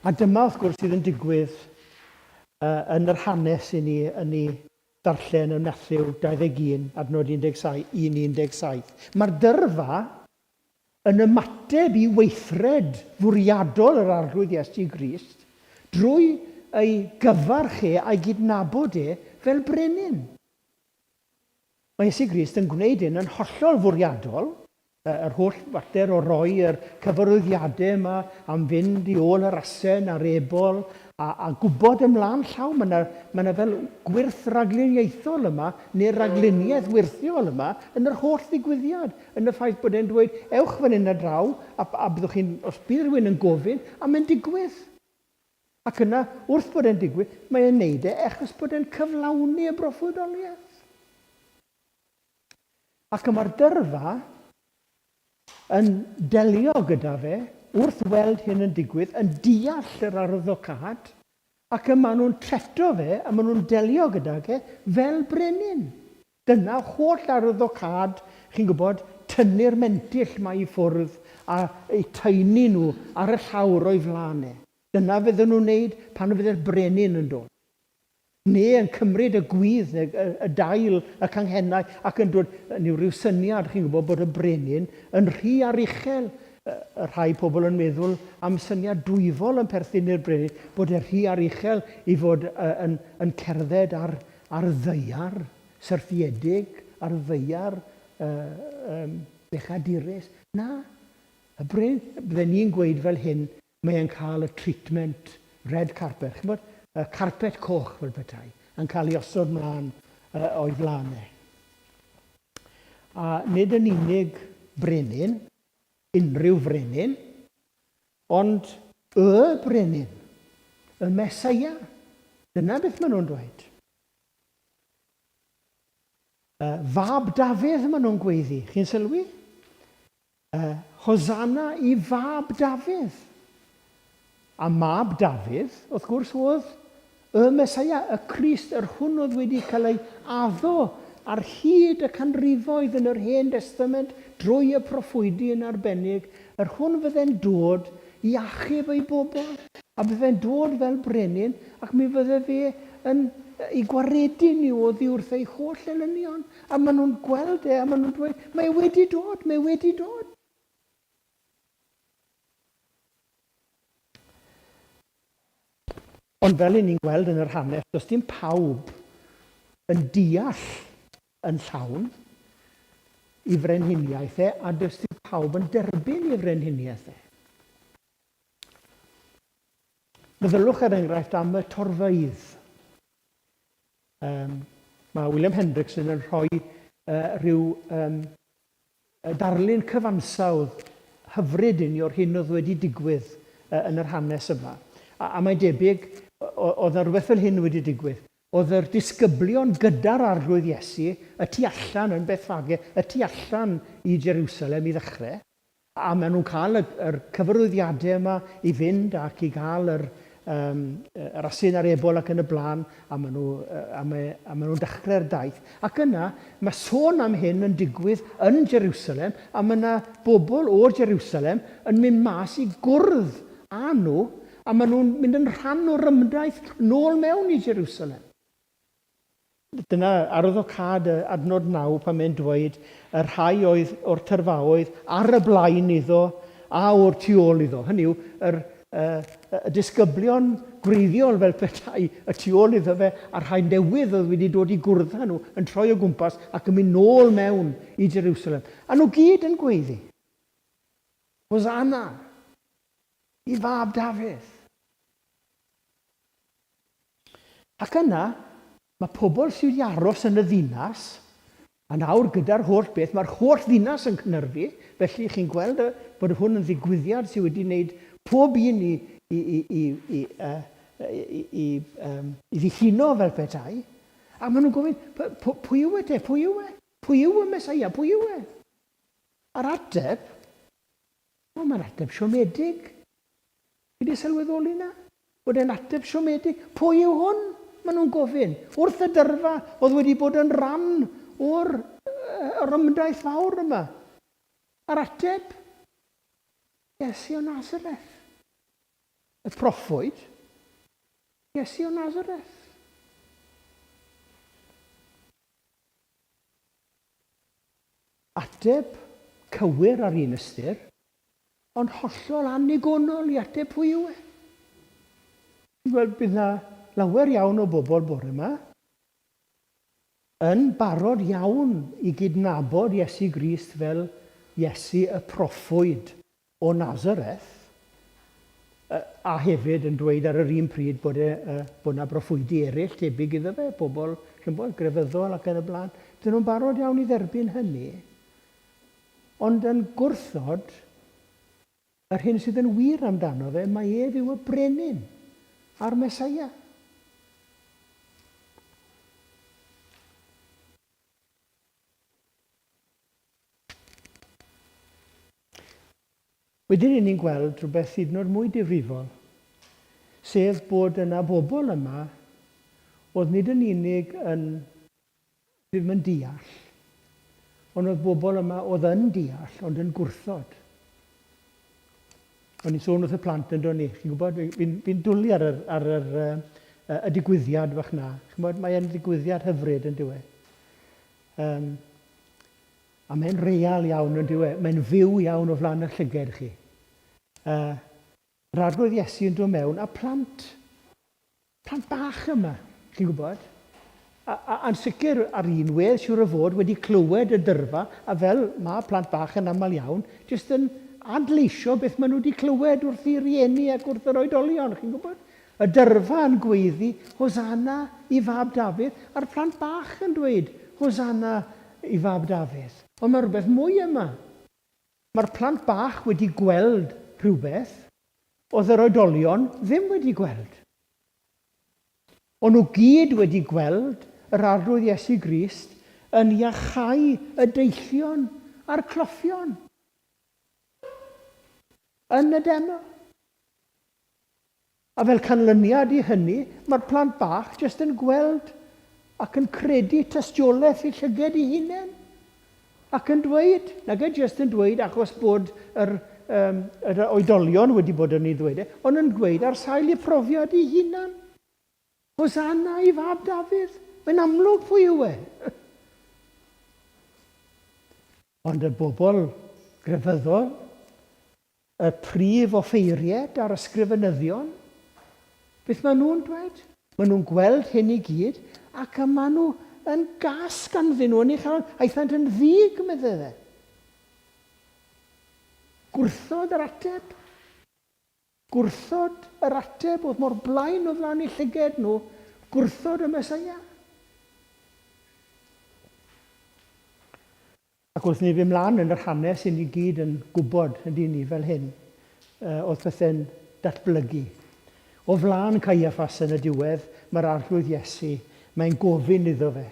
A dyma wrth gwrs sydd yn digwydd yn yr hanes i ni yn ei ddarllen yn Mathew 21, adnod 17, 1-17. Mae'r dyrfa yn ymateb i weithred fwriadol yr Arglwydd Iesu Grist drwy ei gyfarch e a'i gydnabod e fel brenin. Mae Iesu Grist yn gwneud hyn yn hollol fwriadol, yr holl fater o roi yr cyfarwyddiadau yma am fynd i ôl yr asen a'r ebol a, a gwybod ymlaen llaw, mae yna, mae yna fel gwyrth ragluniaethol yma, neu ragluniaeth wyrthiol yma, yn yr holl ddigwyddiad, yn y ffaith bod e'n dweud, ewch fan hyn a draw, a, a byddwch chi'n, os bydd rhywun yn gofyn, a mae'n digwydd. Ac yna, wrth bod e'n digwydd, mae e'n neud e achos bod e'n cyflawni y broffwydoliaeth. Ac y mae'r dyrfa yn delio gyda fe wrth weld hyn yn digwydd, yn deall yr arwyddocâd, ac y maen nhw'n treto fe a maen nhw'n delio gydag e fel brenin. Dyna holl arwyddocâd, chi'n gwybod, tynnu'r mentyll 'ma i ffwrdd a eu taenu nhw ar y llawr o'i flaen e. Dyna fydden nhw'n wneud pan fydde'r brenin yn dod. Neu yn cymryd y gwydd neu y, y dail, y canghennau, ac yn dod, yn yw rhyw syniad, chi'n gwybod, bod y brenin yn rhy aruchel. Y rhai pobl yn meddwl am syniad dwyfol yn perthyn i'r brenin, bod e rhy aruchel i fod yn, yn cerdded ar, ar ddaear syrthiedig, ar ddaear um, bechadurus. Na, y brenin, bydden ni'n gweud fel hyn, mae e'n cael y treatment red carpet, chi'n bod, y carpet coch fel petai, yn cael ei osod mlaen uh, o'i flaen e. A nid yn unig brenin, unrhyw frenin, ond y brenin, y Mesoea. Dyna beth maen nhw'n dweud. Uh, fab Dafydd maen nhw'n gweiddi. Chi'n sylwi? Uh, Hosanna i fab Dafydd. A mab Dafydd, wrth gwrs, oedd y Mesoea, y Crist, yr hwn oedd wedi cael ei addo ar hyd y canrifoedd yn yr Hen Destament drwy y proffwydi yn arbennig, yr hwn fydde'n dod i achub ei bobl, a bydde'n dod fel brenin, ac mi fydde fe yn eu gwaredu ni oddi wrth eu holl elynion. A maen nhw'n gweld e, a maen nhw'n dweud, mae e wedi dod, mae e wedi dod. Ond fel 'y ni'n gweld yn yr hanes, does dim pawb yn deall yn llawn i frenhiniaeth e, a does dim pawb yn derbyn i frenhiniaeth e. Meddylwch er enghraifft am y torfeydd. Um, mae William Hendrickson yn rhoi uh, rhyw um, darlun cyfansawdd hyfryd i ni o'r hyn oedd wedi digwydd uh, yn yr hanes yma. A, a mae'n debyg, oedd yna rhywbeth fel hyn wedi digwydd. Oedd yr disgyblion gyda'r Arglwydd Iesu y tu allan yn Bethfage, y tu allan i Jerusalem i ddechrau, A maen nhw'n cael y, yr cyfarwyddiadau yma i fynd ac i gael yr, um, yr asyn a'r ebol ac yn y blaen, a maen, nhw, a mae, a maen nhw'n dechrau'r daith. Ac yna, mae sôn am hyn yn digwydd yn Jerusalem, a mae yna bobl o Jerusalem yn mynd mas i gwrdd â nhw, a maen nhw'n mynd yn rhan o'r ymdaith nôl mewn i Jerusalem. Dyna arwyddocâd y adnod 9 pan mae'n dweud y rhai oedd o'r tyrfaoedd ar y blaen iddo a o'r tu ôl iddo. Hynny yw, yr, y, y disgyblion gwreiddiol fel petai y tu ôl iddo fe a'r rhai newydd oedd wedi dod i gwrdd â nhw yn troi o gwmpas ac yn mynd nôl mewn i Jerusalem. A nhw gyd yn gweiddi. Hosanna i fab Dafydd. Ac yna, Mae pobl sydd wedi aros yn y ddinas, a nawr gyda'r holl beth, mae'r holl ddinas yn cynhyrfu, felly chi'n gweld bod hwn yn ddigwyddiad sydd wedi wneud pob un i, i, i, i, i, uh, i, i, um, i ddihuno fel petai. A maen nhw'n gofyn, pwy yw e te? Pwy yw e? Pwy yw y Mesoea? Pwy yw e? A'r ateb, o, mae'n ateb siomedig. Chi 'di sylweddoli 'na? Bod e'n ateb siomedig. Pwy yw hwn? Maen nhw'n gofyn. Wrth y dyrfa oedd wedi bod yn rhan o'r yr ymdaith fawr yma. A'r ateb? Iesu o Nazareth. Y proffwyd? Iesu o Nazareth. Ateb cywir ar un ystyr, ond hollol annigonol i ateb pwy yw e. Chi'n gweld, bydd 'na lawer iawn o bobl bore 'ma yn barod iawn i gydnabod Iesu Grist fel Iesu y proffwyd o Nazareth, a hefyd yn dweud ar yr un pryd bod e, bod 'na broffwydi eraill tebyg iddo fe, pobl, chi'n gwybod, grefyddol ac yn y blaen. Bydden nhw'n barod iawn i dderbyn hynny, ond yn gwrthod yr hyn sydd yn wir amdano fe, mai ef yw y brenin a'r Meseia. Wedyn 'yn ni'n gweld rhywbeth hyd yn oed mwy difrifol, sef bod yna bobl yma oedd nid yn unig yn ddim yn deall, ond oedd bobl yma oedd yn deall ond yn gwrthod. O'n i'n sôn wrth y plant yn do'n i, chi'n gwybod, fi'n fi dwlu ar, yr, ar yr, y digwyddiad fach na. Chi'n gwybod, mae'n ddigwyddiad hyfryd yn dyw e. Um, A mae'n real iawn yn dyw e? Mae'n fyw iawn o flaen eich llyged chi. Uh, yr Arglwydd Iesu yn dod mewn, a plant, plant bach yma, chi'n gwybod? A, a, a'n sicr ar un wedd, siwr o fod, wedi clywed y dyrfa, a fel mae plant bach yn aml iawn, jyst yn adleisio beth maen nhw wedi clywed wrth i rieni ac wrth yr oedolion, chi'n gwybod? Y dyrfa yn gweiddi, Hosanna i fab Dafydd, a'r plant bach yn dweud, Hosanna i fab Dafydd. Ond mae rhywbeth mwy yma. Mae'r plant bach wedi gweld rhywbeth oedd yr oedolion ddim wedi gweld. O'n nhw gyd wedi gweld yr Arglwydd Iesu Grist yn iachau y deillion a'r cloffion yn y deml. A fel canlyniad i hynny, mae'r plant bach jyst yn gweld ac yn credu tystiolaeth eu llyged eu hunain. Ac yn dweud, nage jyst yn dweud achos bod yr, um, yr oedolion wedi bod yn ei ddweud e, ond yn dweud ar sail eu profiad eu hunan. Hosanna i fab Dafydd. Mae'n amlwg pwy yw e. Ond y bobl grefyddol Y prif offeiried a'r ysgrifenyddion, beth maen nhw'n dweud? Maen nhw'n gweld hyn i gyd, ac y maen nhw yn gas ganddyn nhw yn ei chalon. Aethant yn ddig, meddai fe. Gwrthod yr ateb. Gwrthod yr ateb oedd mor blaen o flaen eu llyged nhw, gwrthod y Meseia. Ac wrth ni fynd mlaen yn yr hanes, 'yn ni gyd yn gwybod, yn dyn ni, fel hyn, oedd pethau'n datblygu. O flaen Caiaffas yn y diwedd, mae'r Arglwydd Iesu, mae'n gofyn iddo fe,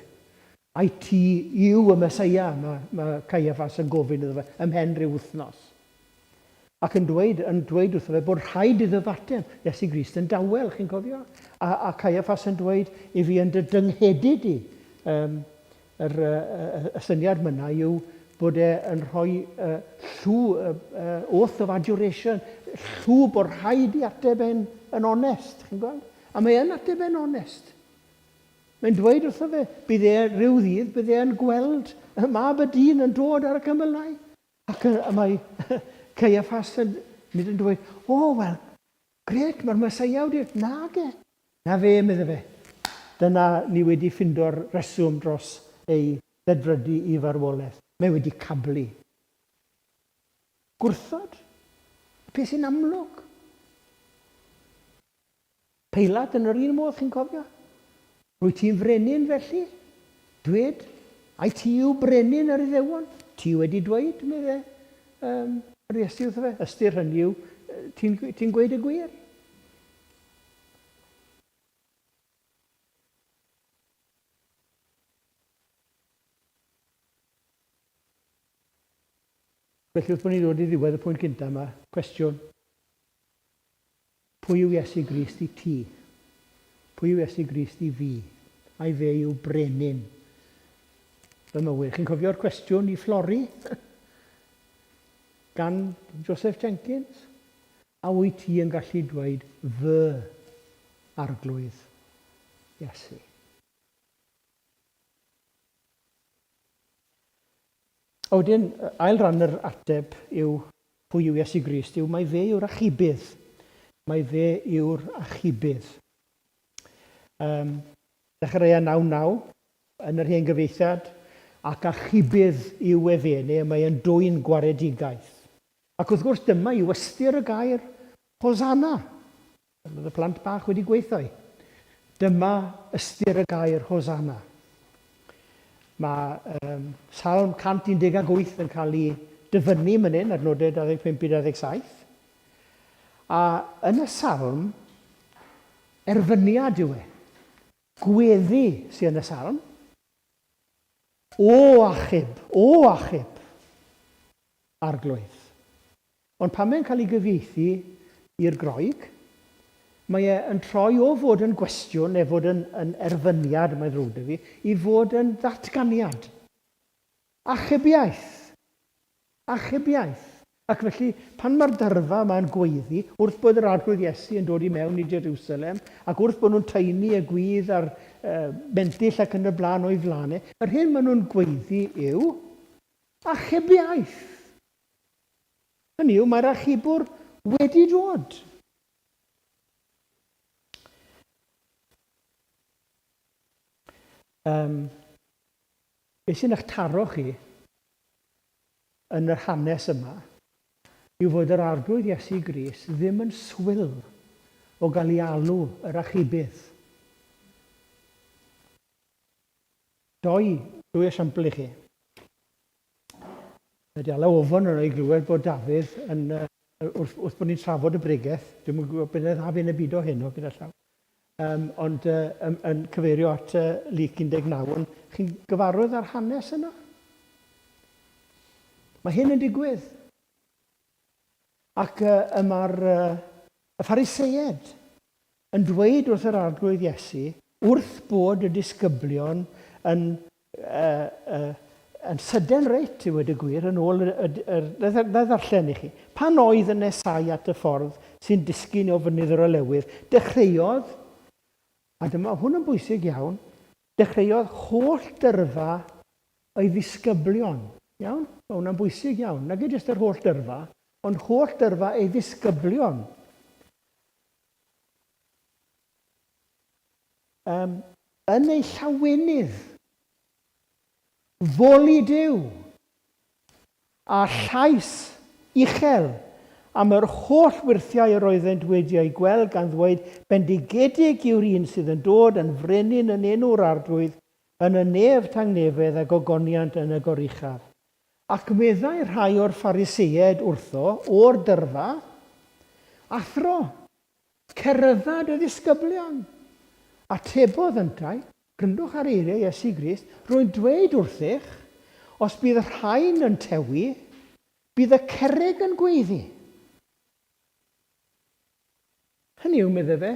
Ai ti yw y Meseia? Mae, mae Caiaffas yn gofyn iddo fe, ymhen rhyw wythnos. Ac yn dweud, yn dweud wrtho fe bod rhaid iddo fe ateb. Iesu Grist yn dawel, chi'n cofio? A, a Caiaffas yn dweud, i fi yn dy dynghedu di. Um, Yr, y syniad myna yw bod e yn rhoi uh, llw, uh, uh, oath of adjuration, llw bod rhaid i ateb e'n yn onest, chi'n gweld? A mae e'n ateb e'n onest. Mae'n dweud wrtho fe, bydd e rhyw ddydd, bydd e'n gweld y mab y dyn yn dod ar y cymylau. Ac y, mae Caiaffas yn, nid yn dweud, o, oh, wel, Grêt, mae'r Meseia wedi... Nage! Na fe, medde fe. Dyna ni wedi ffindo'r rheswm dros ei ddedfrydu i farwolaeth. Mae wedi cablu. Gwrthod y peth sy'n amlwg. Peilat yn yr un modd, chi'n cofio? Rwyt ti'n frenin felly? Dwed, ai ti yw brenin yr Iddewon? Ti wedi dweud, medde um, yr Iesu wrtho fe. Ystyr hynny yw, ti'n ti gweud y gwir. Felly wrth bod ni'n dod i ddiwedd y pwynt gyntaf yma, cwestiwn. Pwy yw Iesu Grist i ti? Pwy yw Iesu Grist i fi? Ai fe yw brenin fy mywyd? Chi'n cofio'r cwestiwn i Flori gan Joseph Jenkins? A wyt ti yn gallu dweud fy arglwydd Iesu? A wedyn, ail ran yr ateb yw pwy yw Iesu Grist yw mai fe yw'r achubydd. Mai fe yw'r achubydd. Um, Zechariah 9.9 yn yr hen gyfieithiad, ac achubydd yw efe, neu mae e'n dwyn gwaredigaeth. Ac wrth gwrs dyma yw ystyr y gair Hosanna. Fel oedd y plant bach wedi gweithio i. Dyma ystyr y gair Hosanna. Mae um, Salm 118 yn cael ei dyfynnu mynd hyn, adnodau 25 i 27. A yn y salm, erfyniad yw e. Gweddi sydd yn y salm. O achub, o achub, Arglwydd. Ond pan mae'n cael ei gyfieithu i'r Groeg, mae e yn troi o fod yn gwestiwn neu fod yn, yn erfyniad, mae'n ddrwg 'da fi, i fod yn ddatganiad. Achubiaeth. Achubiaeth. Ac felly, pan mae'r dyrfa yma'n gweiddi, wrth bod yr Arglwydd Iesu yn dod i mewn i Jerusalem, ac wrth bod nhw'n taenu y gwydd a'r uh, mentyll ac yn y blaen o'i flaen e, yr hyn maen nhw'n gweiddi yw achubiaeth. Hynny yw, mae'r achubwr wedi dod. Um, beth sy'n eich taro chi yn yr hanes yma yw fod yr Arglwydd Iesu Grist ddim yn swil o gael ei alw yr achubydd. Doi, dwy esiampl i chi. Mae di ala ofon yno i glywed bod Dafydd yn, uh, wrth, wrth bod ni'n trafod y bregeth, dwi'm yn gwybod beth dda fi'n y byd o heno gyda llaw, um, ond uh, yn, yn cyfeirio at uh, Luc 19, ond chi'n gyfarwydd â'r hanes yna? Mae hyn yn digwydd. Ac uh, y mae'r uh, y Phariseaid yn dweud wrth yr Arglwydd Iesu, wrth bod y disgyblion yn, uh, uh, yn sydyn reit, i wedi gwir, yn ôl y, y, y, y, ddarllen i chi. Pan oedd yn nesau at y ffordd sy'n disgyn o fynydd yr olewydd, dechreuodd, a dyma hwn yn bwysig iawn, dechreuodd holl dyrfa ei ddisgyblion. Iawn? Mae hwnna'n bwysig iawn. Nag e jyst yr holl dyrfa, ond holl dyrfa ei ddisgyblion. Um, yn ei llawenydd, foli Duw, a llais uchel am yr holl wyrthiau yr oeddent wedi eu gweld gan ddweud, Bendigedig yw'r un sydd yn dod yn frenin yn enw'r Arglwydd, yn y nef tangnefedd a gogoniant yn y goruchaf. Ac meddai rhai o'r Phariseaid wrtho, o'r dyrfa, Athro, cerydda dy ddisgyblion. Atebodd yntau, Gwrandwch ar eiriau Iesu Grist, Rwy'n dweud wrthych, os bydd rhain yn tewi, bydd y cerrig yn gweiddi. Hynny yw, medde fe,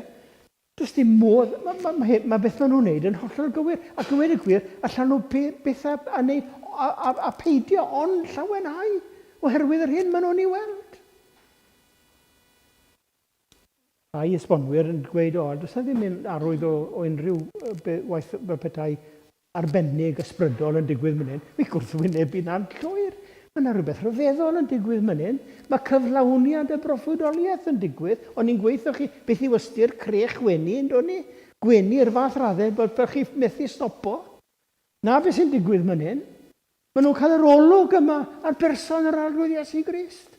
Does dim modd, mae, ma, ma, ma beth maen nhw'n wneud yn hollol gywir, ac yn dweud y gwir, allan nhw be, beth a, a, wneud, a, a, a peidio ond llawenhau oherwydd yr hyn maen nhw'n ei weld. Rhai esbonwyr yn dweud, o, does na ddim un arwydd o, o unrhyw be, waith fel petai arbennig ysbrydol yn digwydd man hyn. Mi gwrthwynebu na'n llwyr. Mae yna rhywbeth rhyfeddol yn digwydd man hyn. Mae cyflawniad y broffwydoliaeth yn digwydd. O'n i'n gweithio chi beth yw ystyr crech gwenu, yn do'n i? Gwenu i'r fath raddau bod, bod chi methu stopo. Na beth sy'n digwydd man hyn. Maen nhw'n cael yr olwg yma ar berson yr Arglwydd Iesu Grist.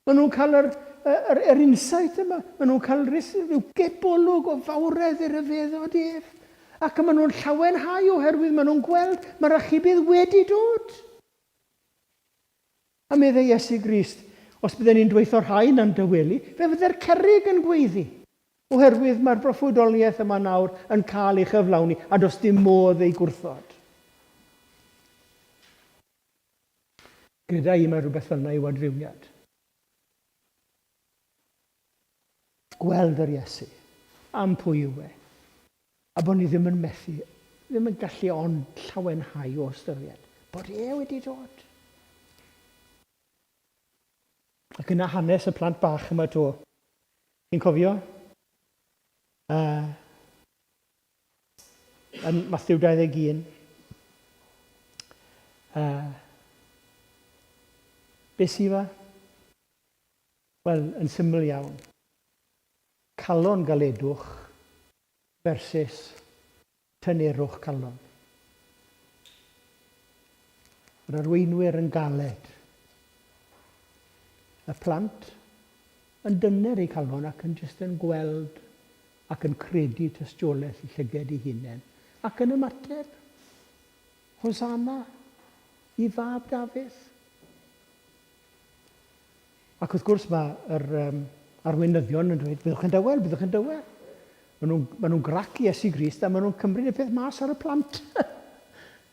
Maen nhw'n cael yr, yr, yr insight yma. Maen nhw'n cael rhyw gebolwg o fawredd ei ryfeddod ef. Ac maen nhw'n llawenhau oherwydd maen nhw'n gweld mae'r achubydd wedi dod. A meddai Iesu Grist, os bydden ni'n dweutho rhain am dawelu, fe fydde'r cerrig yn gweiddi. Oherwydd mae'r broffwydoliaeth yma nawr yn cael ei chyflawni a does dim modd ei gwrthod. Greda i mae rhywbeth fel yna yw adfywiad. Gweld yr Iesu, am pwy yw e, a bod ni ddim yn methu, ddim yn gallu ond llawenhau o ystyried bod e wedi dod. Ac yna hanes y plant bach yma to. Chi'n cofio? Yn Matthew 21. Be sydd fa? Wel, yn syml iawn. Calon galedwch versus tynerwch calon. Yr arweinwyr yn galed. Y plant yn dyner eu calon ac yn jyst yn gweld ac yn credu tystiolaeth eu llyged eu hunain ac yn ymateb. Hosanna i fab Dafydd. Ac wrth gwrs mae yr um, arweinyddion yn dweud, byddwch yn dawel, byddwch yn dawel. Maen nhw'n ma nhw grac i Iesu Grist a maen nhw'n cymryd y peth mas ar y plant.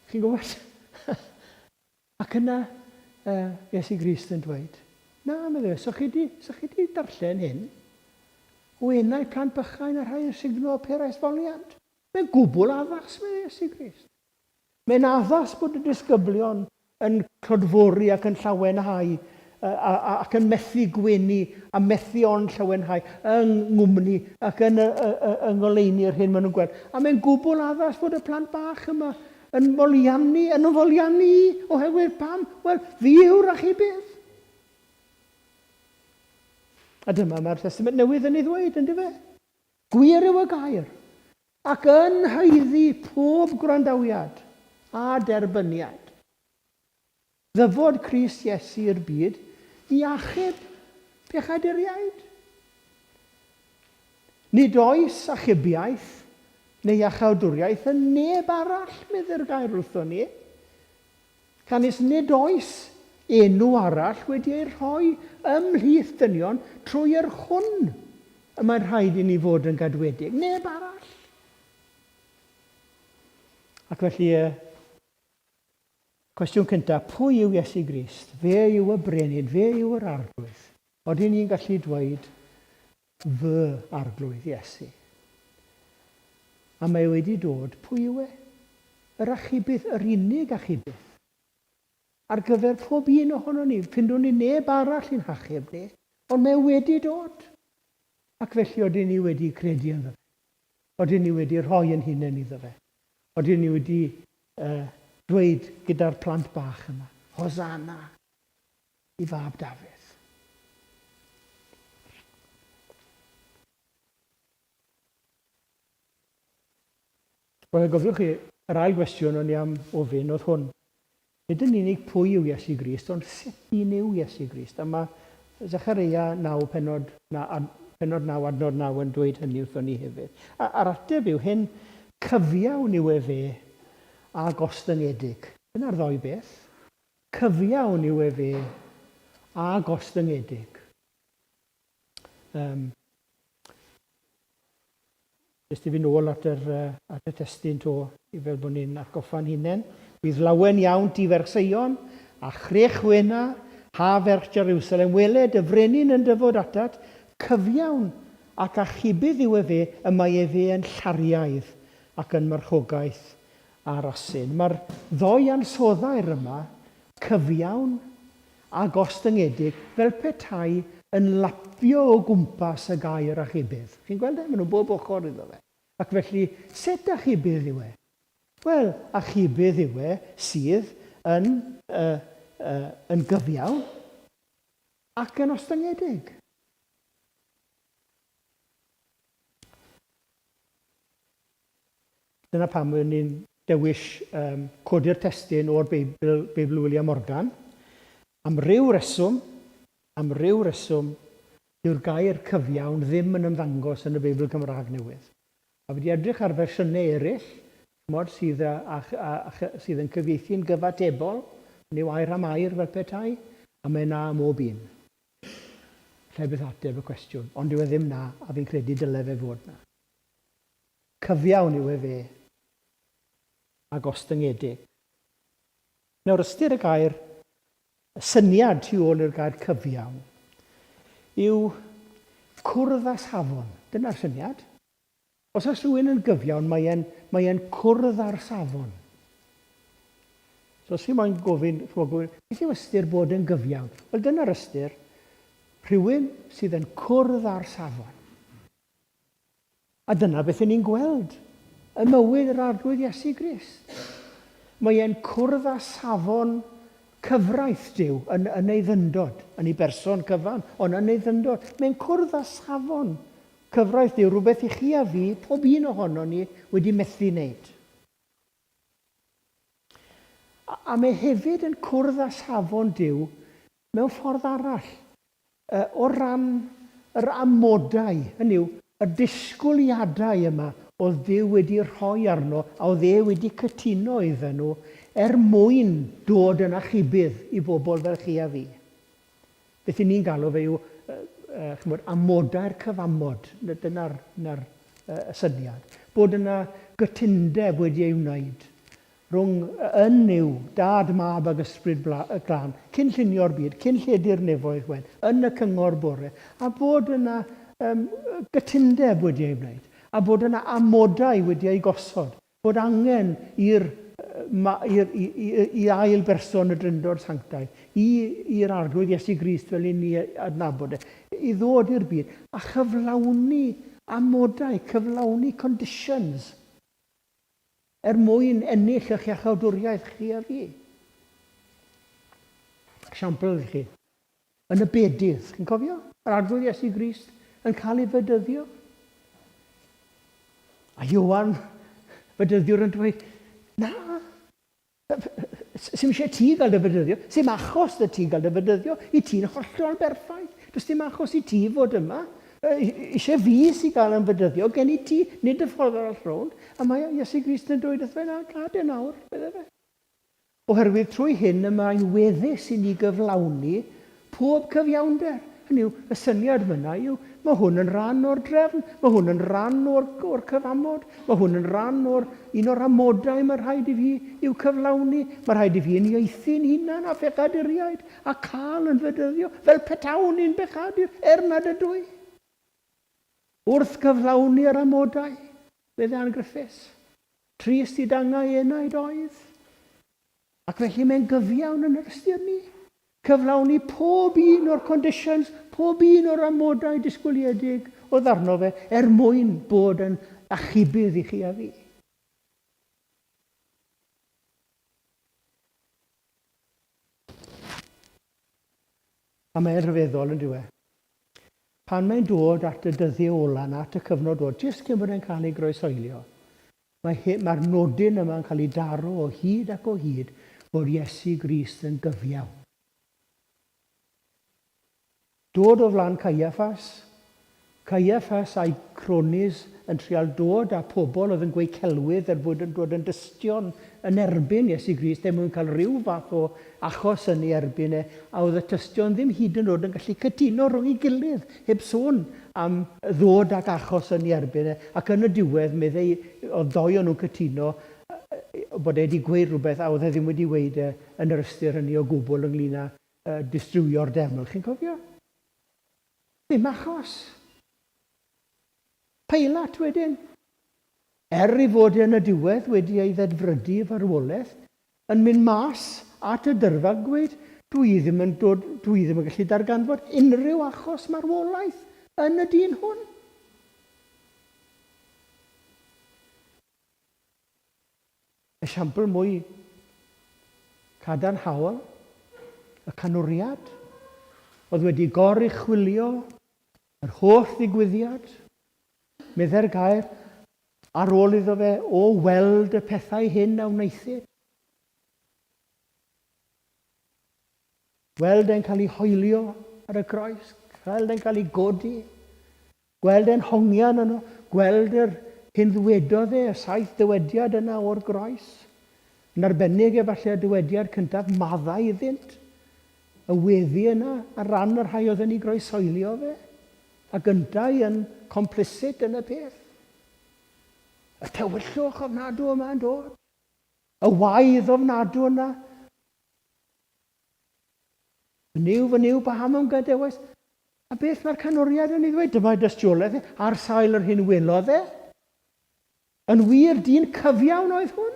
Chi'n gwybod? Ac yna uh, Iesu Grist yn dweud, na, meddai, so chi di, so chi di darllen hyn? O enau plant bychain a rhai yn sugno per esboliant. Mae'n gwbl addas, meddai Iesu Grist. Mae'n addas bod y disgyblion yn clodfori ac yn llawenhau ac yn methu gwenu a methu ond llawenhau yng nghwmni ac yn yng ngoleuni yr hyn maen nhw'n gweld. A mae'n gwbl addas bod y plant bach yma yn moliannu, yn foliannu i, oherwydd pam? Wel, fi yw'r achubydd. A dyma mae'r Testament Newydd yn ei ddweud, yn dyfe? Gwir yw y gair. Ac yn haeddu pob gwrandawiad a derbyniad. Ddyfod Crist Iesu i'r byd i achub pechaduriaid. Nid oes achubiaeth neu iachawdwriaeth yn neb arall, medde'r gair wrthon ni. Canys nid oes enw arall wedi ei rhoi ymhlith dynion trwy yr hwn y mae'n rhaid i ni fod yn gadwedig. Neb arall. Ac felly, y cwestiwn cyntaf, pwy yw Iesu Grist? Fe yw y brenin, fe yw yr arglwydd. Odyn ni'n gallu dweud fy arglwydd Iesu? A mae wedi dod, pwy yw e? Yr achubydd, yr unig achubydd. Ar gyfer pob un ohonon ni, ffindwn ni neb arall i'n hachub ni, ond mae wedi dod. Ac felly odyn ni wedi credu ynddo fe. Odyn ni wedi rhoi yn hunain iddo fe. Odyn ni wedi uh, dweud gyda'r plant bach yma, Hosanna i fab Dafydd. Wel, gofiwch chi, yr ail gwestiwn o'n i am ofyn oedd hwn. Nid yn unig pwy yw Iesu Grist, ond sut un yw Iesu Grist. A mae Zechareia 9, pennod, na, ad, pennod 9, adnod 9 yn dweud hynny wrthon ni hefyd. A, a'r ateb yw hyn, cyfiawn yw e fe a gostyngedig. Dyna'r ddou beth. Cyfiawn yw e fe a gostyngedig. Um, Jyst i fynd nôl at yr, uh, at y testun to, i fel bod ni'n atgoffa'n hunain. Bydd lawen iawn ti ferch Seion, a chrech wena, ha ferch Jerusalem, wele dy frenin yn dyfod atat, cyfiawn ac achubydd yw efe, y mae efe yn llariaidd ac yn marchogaeth ar asyn. Mae'r ddou ansoddair yma, cyfiawn a gostyngedig, fel petai yn lapio o gwmpas y gair achubydd. Chi'n gweld e? Maen nhw bob ochr iddo fe. Ac felly, sut achubydd yw e? Wel, achubydd yw e sydd yn, uh, uh, yn gyfiawn ac yn ostyngedig. Dyna pam ry'n ni'n dewis um, codi'r testun o'r Beibl, Beibl William Morgan. Am ryw reswm, am ryw reswm, dyw'r gair cyfiawn ddim yn ymddangos yn y Beibl Cymraeg newydd. A fi wedi edrych ar fersiynau eraill, chimod, sydd, a, a, a, a, sydd yn cyfieithu'n gyfatebol, neu air am air fel petai, a mae na ym mhob un. Lle byth ateb y cwestiwn, ond dyw e ddim na, a fi'n credu dyle fe fod na. Cyfiawn yw e fe, a gostyngedig. Nawr, ystyr y gair, y syniad tu ôl i'r gair cyfiawn, yw cwrdd â safon. Dyna'r syniad. Os oes rhywun yn gyfiawn, mae e'n, mae e'n cwrdd â'r safon. So os chi moyn gofyn, chimod, gofyn, beth yw ystyr bod yn gyfiawn? Wel, dyna'r ystyr. Rhywun sydd yn cwrdd â'r safon. A dyna beth 'y ni'n gweld ym mywyd yr Arglwydd Iesu Grist. Mae e'n cwrdd â safon cyfraith Duw yn, yn ei ddyndod, yn ei berson cyfan, ond yn ei ddyndod. Mae'n cwrdd â safon Cyfraith yw rhywbeth i chi a fi, pob un ohonon ni, wedi methu wneud. A, a mae hefyd yn cwrdd â safon Duw mewn ffordd arall, o ran yr amodau, hynny yw, y disgwyliadau yma oedd Duw wedi rhoi arno a oedd e wedi cytuno iddyn nhw er mwyn dod yn achubydd i bobl fel chi a fi. Beth 'y ni'n galw fe yw chimod, amodau'r cyfamod. Dyna'r dyna syniad. Bod yna gytundeb wedi ei wneud rhwng yn Nuw, Dad, Mab ac Ysbryd Glân, cyn llunio'r byd, cyn lledu'r nefoedd wen, yn y cyngor bore, a bod yna um, gytundeb wedi ei wneud, a bod yna amodau wedi ei gosod. Bod angen i'r i'r i i i ail berson y Drindod Sanctaidd, i i'r Arglwydd Iesu Grist fel i ni adnabod e, i ddod i'r byd a chyflawni amodau, cyflawni conditions, er mwyn ennill eich iachawdwriaeth chi a fi. Esiampl i chi. Yn y bedydd, chi'n cofio? Yr Arglwydd Iesu Grist yn cael ei fedyddio. A Ioan, fedyddiwr yn dweud, na, sy'm eisiau ti gael dy fedyddio, sy'm achos dy ti gael dy fedyddio, i ti'n hollol berffaith, does dim achos i ti fod yma, eisiau fi sy'n gael yn fedyddio, gen i ti, nid y ffordd arall rownd. A mae Iesu Grist yn dweud wrth fe, na, gad e nawr, meddai fe. Oherwydd trwy hyn y mae'n weddus i ni gyflawni pob cyfiawnder. Hynny yw, y syniad fyna yw, mae hwn yn rhan o'r drefn, mae hwn yn rhan o'r, o'r cyfamod, mae hwn yn rhan o'r, un o'r amodau mae rhaid i fi i'w cyflawni, mae rhaid i fi uniaethu'n hunan â phechaduriaid a cael yn fedyddio fel petawn i'n bechadur, er nad ydw i. Wrth gyflawni yr amodau, meddai Ann Griffiths. Trist i dangau enaid oedd. Ac felly mae'n gyfiawn yn yr ystyr ni. Cyflawni pob un o'r conditions, pob un o'r amodau disgwyliedig oedd arno fe er mwyn bod yn achubydd i chi a fi. A mae'n rhyfeddol yn dyw e. Pan mae'n dod at y dyddiau ola 'na, at y cyfnod ola, jyst cyn bod e'n cael ei groeshoelio, mae he, mae'r nodyn yma'n cael ei daro o hyd ac o hyd bod Iesu Grist yn gyfiawn. Dod o flaen Caiaffas, Caiaffas a'i cronies yn trial dod â pobl oedd yn gweud celwydd er bod yn dod yn dystion yn erbyn Iesu Grist er mwyn cael rhyw fath o achos yn ei erbyn e, a oedd y tystion ddim hyd yn oed yn gallu cytuno rhwng ei gilydd, heb sôn am ddod ag achos yn ei erbyn e, ac yn y diwedd, meddai, oedd dou o'n nhw'n cytuno bod e wedi gweud rhywbeth a oedd e ddim wedi weud e yn yr ystyr hynny o gwbl ynglyn â distrywio'r deml. Chi'n cofio? Ddim achos. Peilat wedyn, er ei fod e yn y diwedd wedi ei ddedfrydu i farwolaeth, yn mynd mas at y dyrfa a gweud, Dw i ddim yn dod, dw i ddim yn gallu darganfod unrhyw achos marwolaeth yn y dyn hwn. Esiampl mwy cadarnhaol, y canwriad oedd wedi goruchwylio yr holl ddigwyddiad, meddai'r gair, ar ôl iddo fe o weld y pethau hyn a wnaethid. Gweld e'n cael ei hoelio ar y groes, gweld e'n cael ei godi, gweld e'n hongian yno, gweld yr, Hyn ddwedodd e, y saith dywediad yna o'r groes. Yn arbennig efallai y dywediad cyntaf, maddau iddynt. Y weddi yna ar ran y rhai oedd yn ei groeshoelio fe, ac yntau yn complicit yn y peth. Y tywyllwch ofnadw yma yn dod. Y waedd ofnadw yna. Fy Nuw, fy Nuw, paham y'm gadewais? A beth mae'r canoriad yn ei ddweud? Dyma'i dystiolaeth e, ar sail yr hyn welodd e. Yn wir, dyn cyfiawn oedd hwn.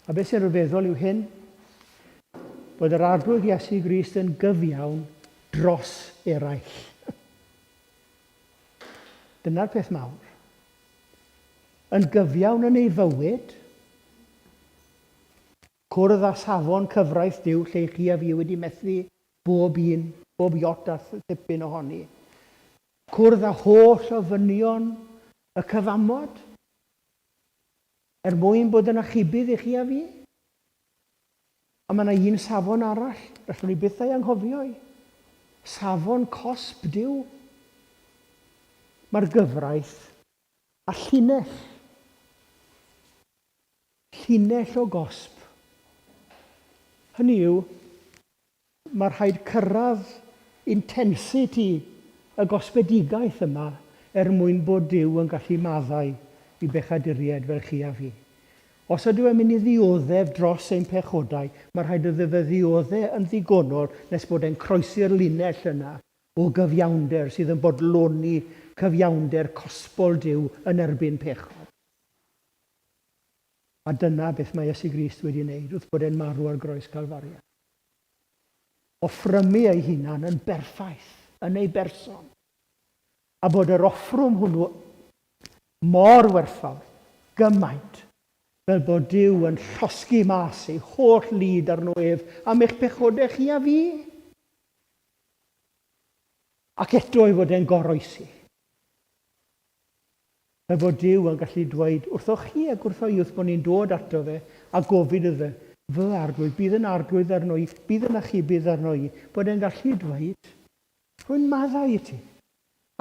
A beth sy'n rhyfeddol yw hyn, bod yr Arglwydd Iesu Grist yn gyfiawn dros eraill. Dyna'r peth mawr. Yn gyfiawn yn ei fywyd, cwrdd â safon cyfraith Duw lle chi a fi wedi methu bob un, bob iot a thipyn ohoni. Cwrdd â holl ofynion y cyfamod, er mwyn bod yn achubydd i chi a fi. A mae yna un safon arall, gallwn ni byth ei anghofio i. Safon cosb Duw. Mae'r gyfraith a llinell. Llinell o gosb. Hynny yw, mae rhaid cyrraedd intensity y gosbedigaeth yma er mwyn bod Duw yn gallu maddau i bechaduriaid fel chi a fi. Os ydyw e'n mynd i ddioddef dros ein pechodau, mae rhaid iddo fe ddiodde' yn ddigonol nes bod e'n croesi'r linell yna o gyfiawnder sydd yn bodloni cyfiawnder cosbol Duw yn erbyn pechod. A dyna beth mae Iesu Grist wedi wneud wrth bod e'n marw ar groes Calfaria. Offrymu ei hunan yn berffaith yn ei berson. A bod yr offrwm hwnnw mor werthfawr, gymaint, fel bod Duw yn llosgi mas ei holl lid arno ef am eich pechodau chi a fi. Ac eto ei fod e'n goroesi. Fel bod Duw yn gallu dweud wrthoch chi ac wrtho i wrth bod ni'n dod ato fe a gofyn iddo fe, Fy Arglwydd, bydd yn Arglwydd arno i, bydd yn achubydd arno i, bod e'n gallu dweud, Rwy'n maddau i ti,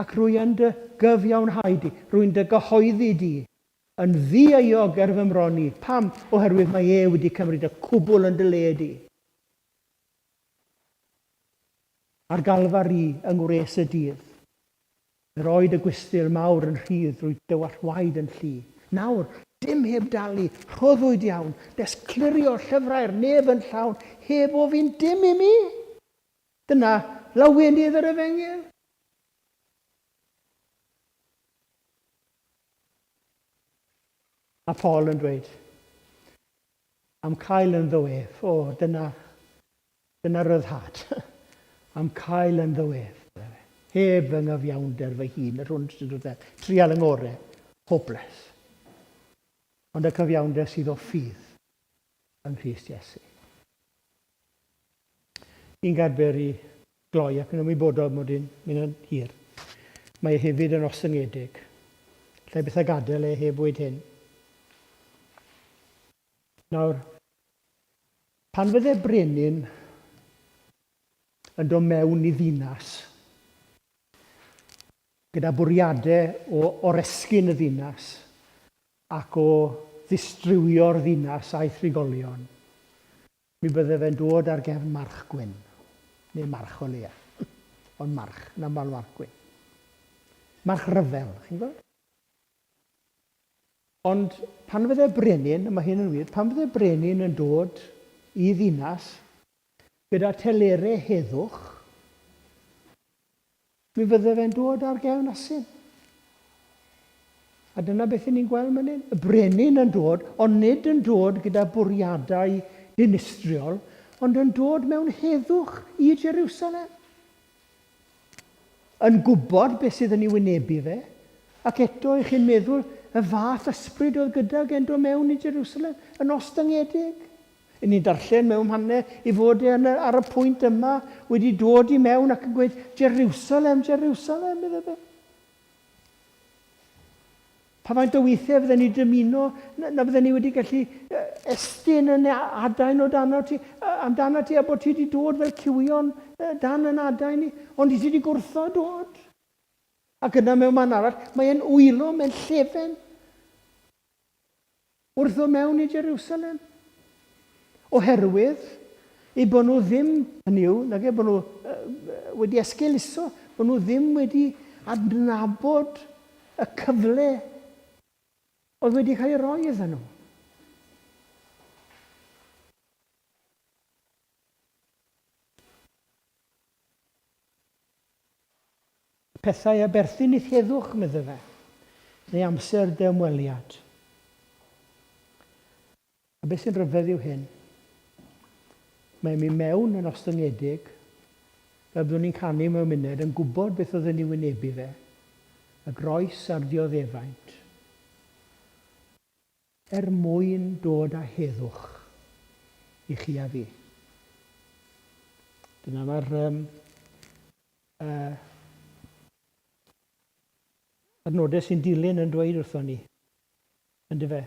ac rwy yn dy gyfiawnhau di, rwy'n dy gyhoeddi di, yn ddi-euog ger fy mron i. Pam? Oherwydd mae e wedi cymryd y cwbl yn dy le di. Ar Galfari yng ngwres y dydd, Yr oed y gwistyl mawr yn rhydd drwy dywallt waed yn llu. Nawr, dim heb dalu, rhoddwyd iawn, nes clirio llyfrau'r nef yn llawn, heb ofyn dim i mi. Dyna lawenydd yr efengyl. A Paul yn dweud, am cael ynddo ef, o, dyna Dyna ryddhad am cael ynddo ef, meddai fe. Heb fy nghyfiawnder fy hun, yr hwn sydd wrth ddeth, trial yng ngore, hopeless. Ond y cyfiawnder sydd o ffydd yng Nghrist Iesu. Un gair byr i gloi ac yn ymwybodol mod i'n mynd yn hir. Mae e hefyd yn ostyngedig. Allai byth a gadael e heb weud hyn. Nawr, Pan fydde brenin yn dod mewn i ddinas gyda bwriadau o oresgyn y ddinas ac o ddistrywio'r ddinas a'i thrigolion, mi bydde fe'n dod ar gefn march gwyn, neu march o leia, ond march, yn aml march gwyn. March ryfel, chi'n gweld? Ond pan fydde brenin, a mae hyn yn wir, pan fydde brenin yn dod i ddinas gyda telere heddwch, mi fydde fe'n dod ar gefn asyn. A dyna beth ni'n gweld man hyn. Y brenin yn dod, ond nid yn dod gyda bwriadau dinistriol, ond yn dod mewn heddwch i Jerusalem. Yn gwybod beth sydd yn ei wynebu fe, ac eto y'ch chi'n meddwl y fath ysbryd oedd gydag e'n dod mewn i Jerusalem, yn ostyngedig. Y'ch ni'n darllen mewn mannau ei fod e yn y, ar y pwynt yma wedi dod i mewn ac yn gweud, Jerusalem, Jerusalem, iddo fe. Pa faint o weithiau fydden ni dymuno na, na fydden ni wedi gallu estyn yn adain o dano ti, amdano ti a bod ti wedi dod fel cywion dan yn adain ni, ond i ti wedi gwrthod dod. Ac yna mewn man arall, mae e'n wylo mewn llefen wrth ddod mewn i Jerusalem. Oherwydd eu bod nhw ddim, hynny yw, nage, bod nhw wedi esgeuluso, bod nhw ddim wedi adnabod y cyfle oedd wedi cael ei roi iddyn nhw. Pethau a berthyn i'th heddwch, medde fe, neu amser dy ymweliad. A beth sy'n rhyfedd yw hyn. Mae'n mynd mewn yn ostyngedig, fel byddwn ni'n canu mewn munud, yn gwybod beth oedd yn ei wynebu fe, y groes a'r dioddefaint, er mwyn dod â heddwch i chi a fi. Dyna mae'r um, adnodau sy'n dilyn yn dweud wrthon ni, yndyfe?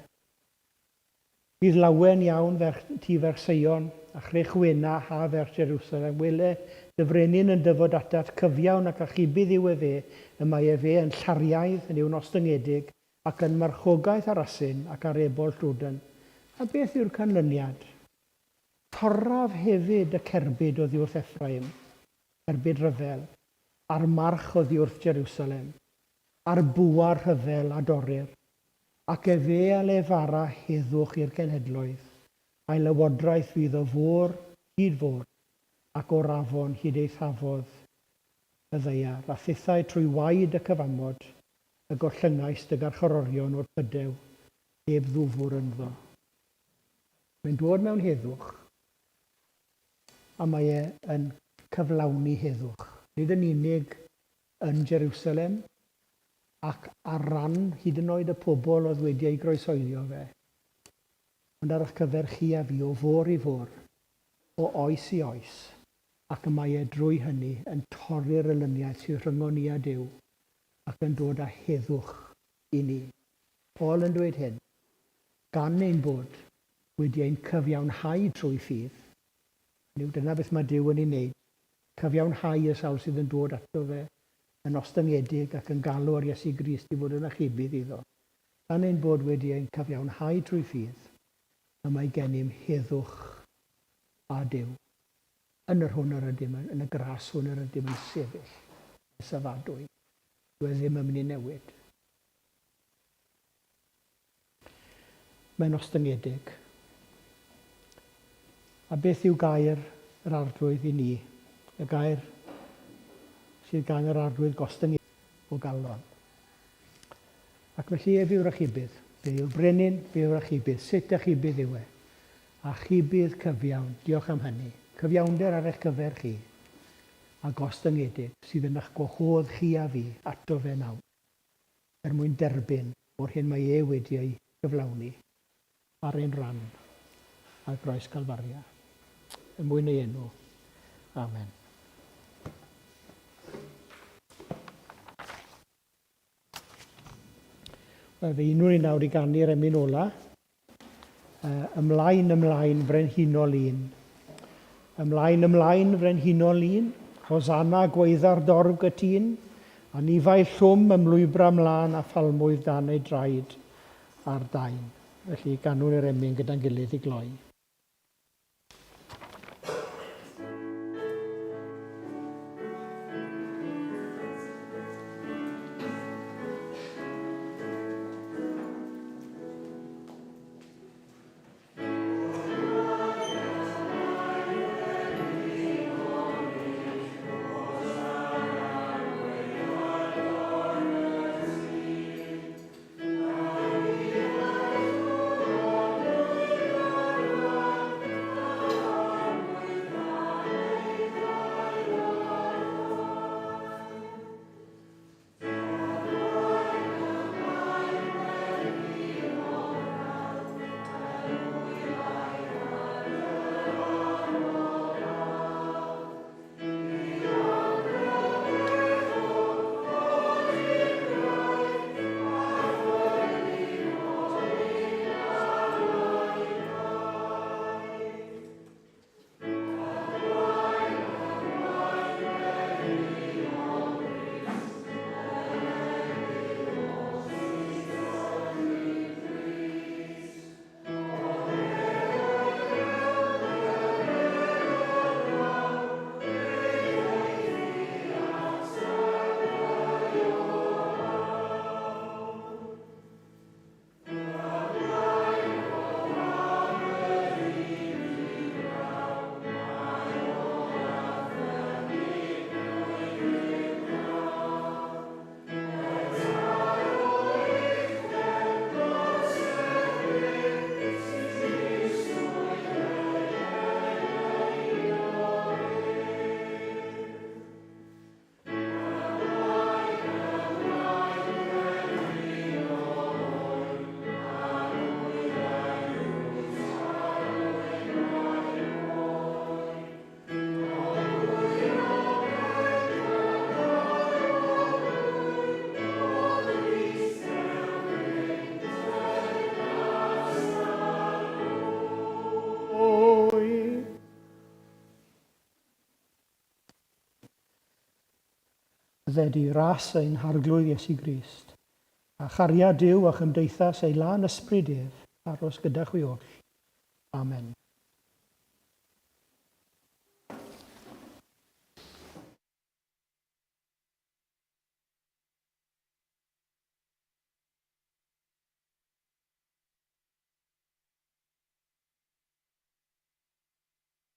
Bydd lawen iawn ferch ti ferch Seion, a chrech wena ha ferch Jerusalem, wele, dy frenin yn dyfod atat, cyfiawn ac achubydd yw efe, y mae efe yn llariaidd, yn yw'n ostyngedig, ac yn marchogaeth ar asyn ac ar ebol llwdn. A beth yw'r canlyniad? Torraf hefyd y cerbyd oddiwrth Effraim, cerbyd rhyfel, a'r march oddiwrth Jerusalem, a'r bwa rhyfel a dorrir, ac efe a lefara heddwch i'r cenhedloedd, a'i lywodraeth fydd o fôr hyd fôr, ac o'r afon hyd eithafodd y ddaear, a thithau trwy waed y cyfamod y gollyngaist dy garcharorion o'r pydew heb ddwfr ynddo. Mae'n dod mewn heddwch, a mae e yn cyflawni heddwch, nid yn unig yn Jerusalem ac ar ran hyd yn oed y pobl oedd wedi ei groeshoelio fe, ond ar eich cyfer chi a fi o fôr i fôr, o oes i oes, ac y mae e drwy hynny yn torri'r elyniaeth sydd rhyngon ni a Duw ac yn dod â heddwch i ni. Paul yn dweud hyn, gan ein bod wedi ein cyfiawnhau trwy ffydd, hynny yw, dyna beth mae Duw yn ei wneud, cyfiawnhau y sawl sydd yn dod ato fe yn ostyngedig ac yn galw ar Iesu Grist i fod yn achubydd iddo. Gan ein bod wedi ein cyfiawnhau trwy ffydd, y mae gennym heddwch â Duw. Yn yr hwn yr ydym, yn y gras hwn yr ydym yn sefyll, yn safadwy. Dyw e ddim yn mynd i newid. Mae'n ostyngedig. A beth yw gair yr Arglwydd i ni? Y gair sydd gan yr Arglwydd gostyngedig o galon. Ac felly ef yw'r achubydd. Fe yw'r brenin, fe yw'r achubydd. Sut achubydd yw e? Achubydd cyfiawn, diolch am hynny. Cyfiawnder ar eich cyfer chi, a gostyngedig, sydd yn eich gwahodd chi a fi ato fe nawr. er mwyn derbyn o'r hyn mae e wedi ei gyflawni ar ein rhan ar groes Calfaria. Er mwyn ei enw. Amen. Wel, fe unwn ni nawr i ganu'r emyn ola. Ymlaen, ymlaen, frenhinol un. Ymlaen, ymlaen, frenhinol un. Hosanna, gwaedda'r dorf gytûn. Anifail llwm ymlwybra mlân a phalmwydd dan ei draed ar dain. Felly, ganwn yr emyn gyda'n gilydd i gloi. Bydded i ras ein Harglwydd Iesu Grist, a chariad Duw a chymdeithas ei lân ysbryd ef, aros gyda chwi oll. Amen.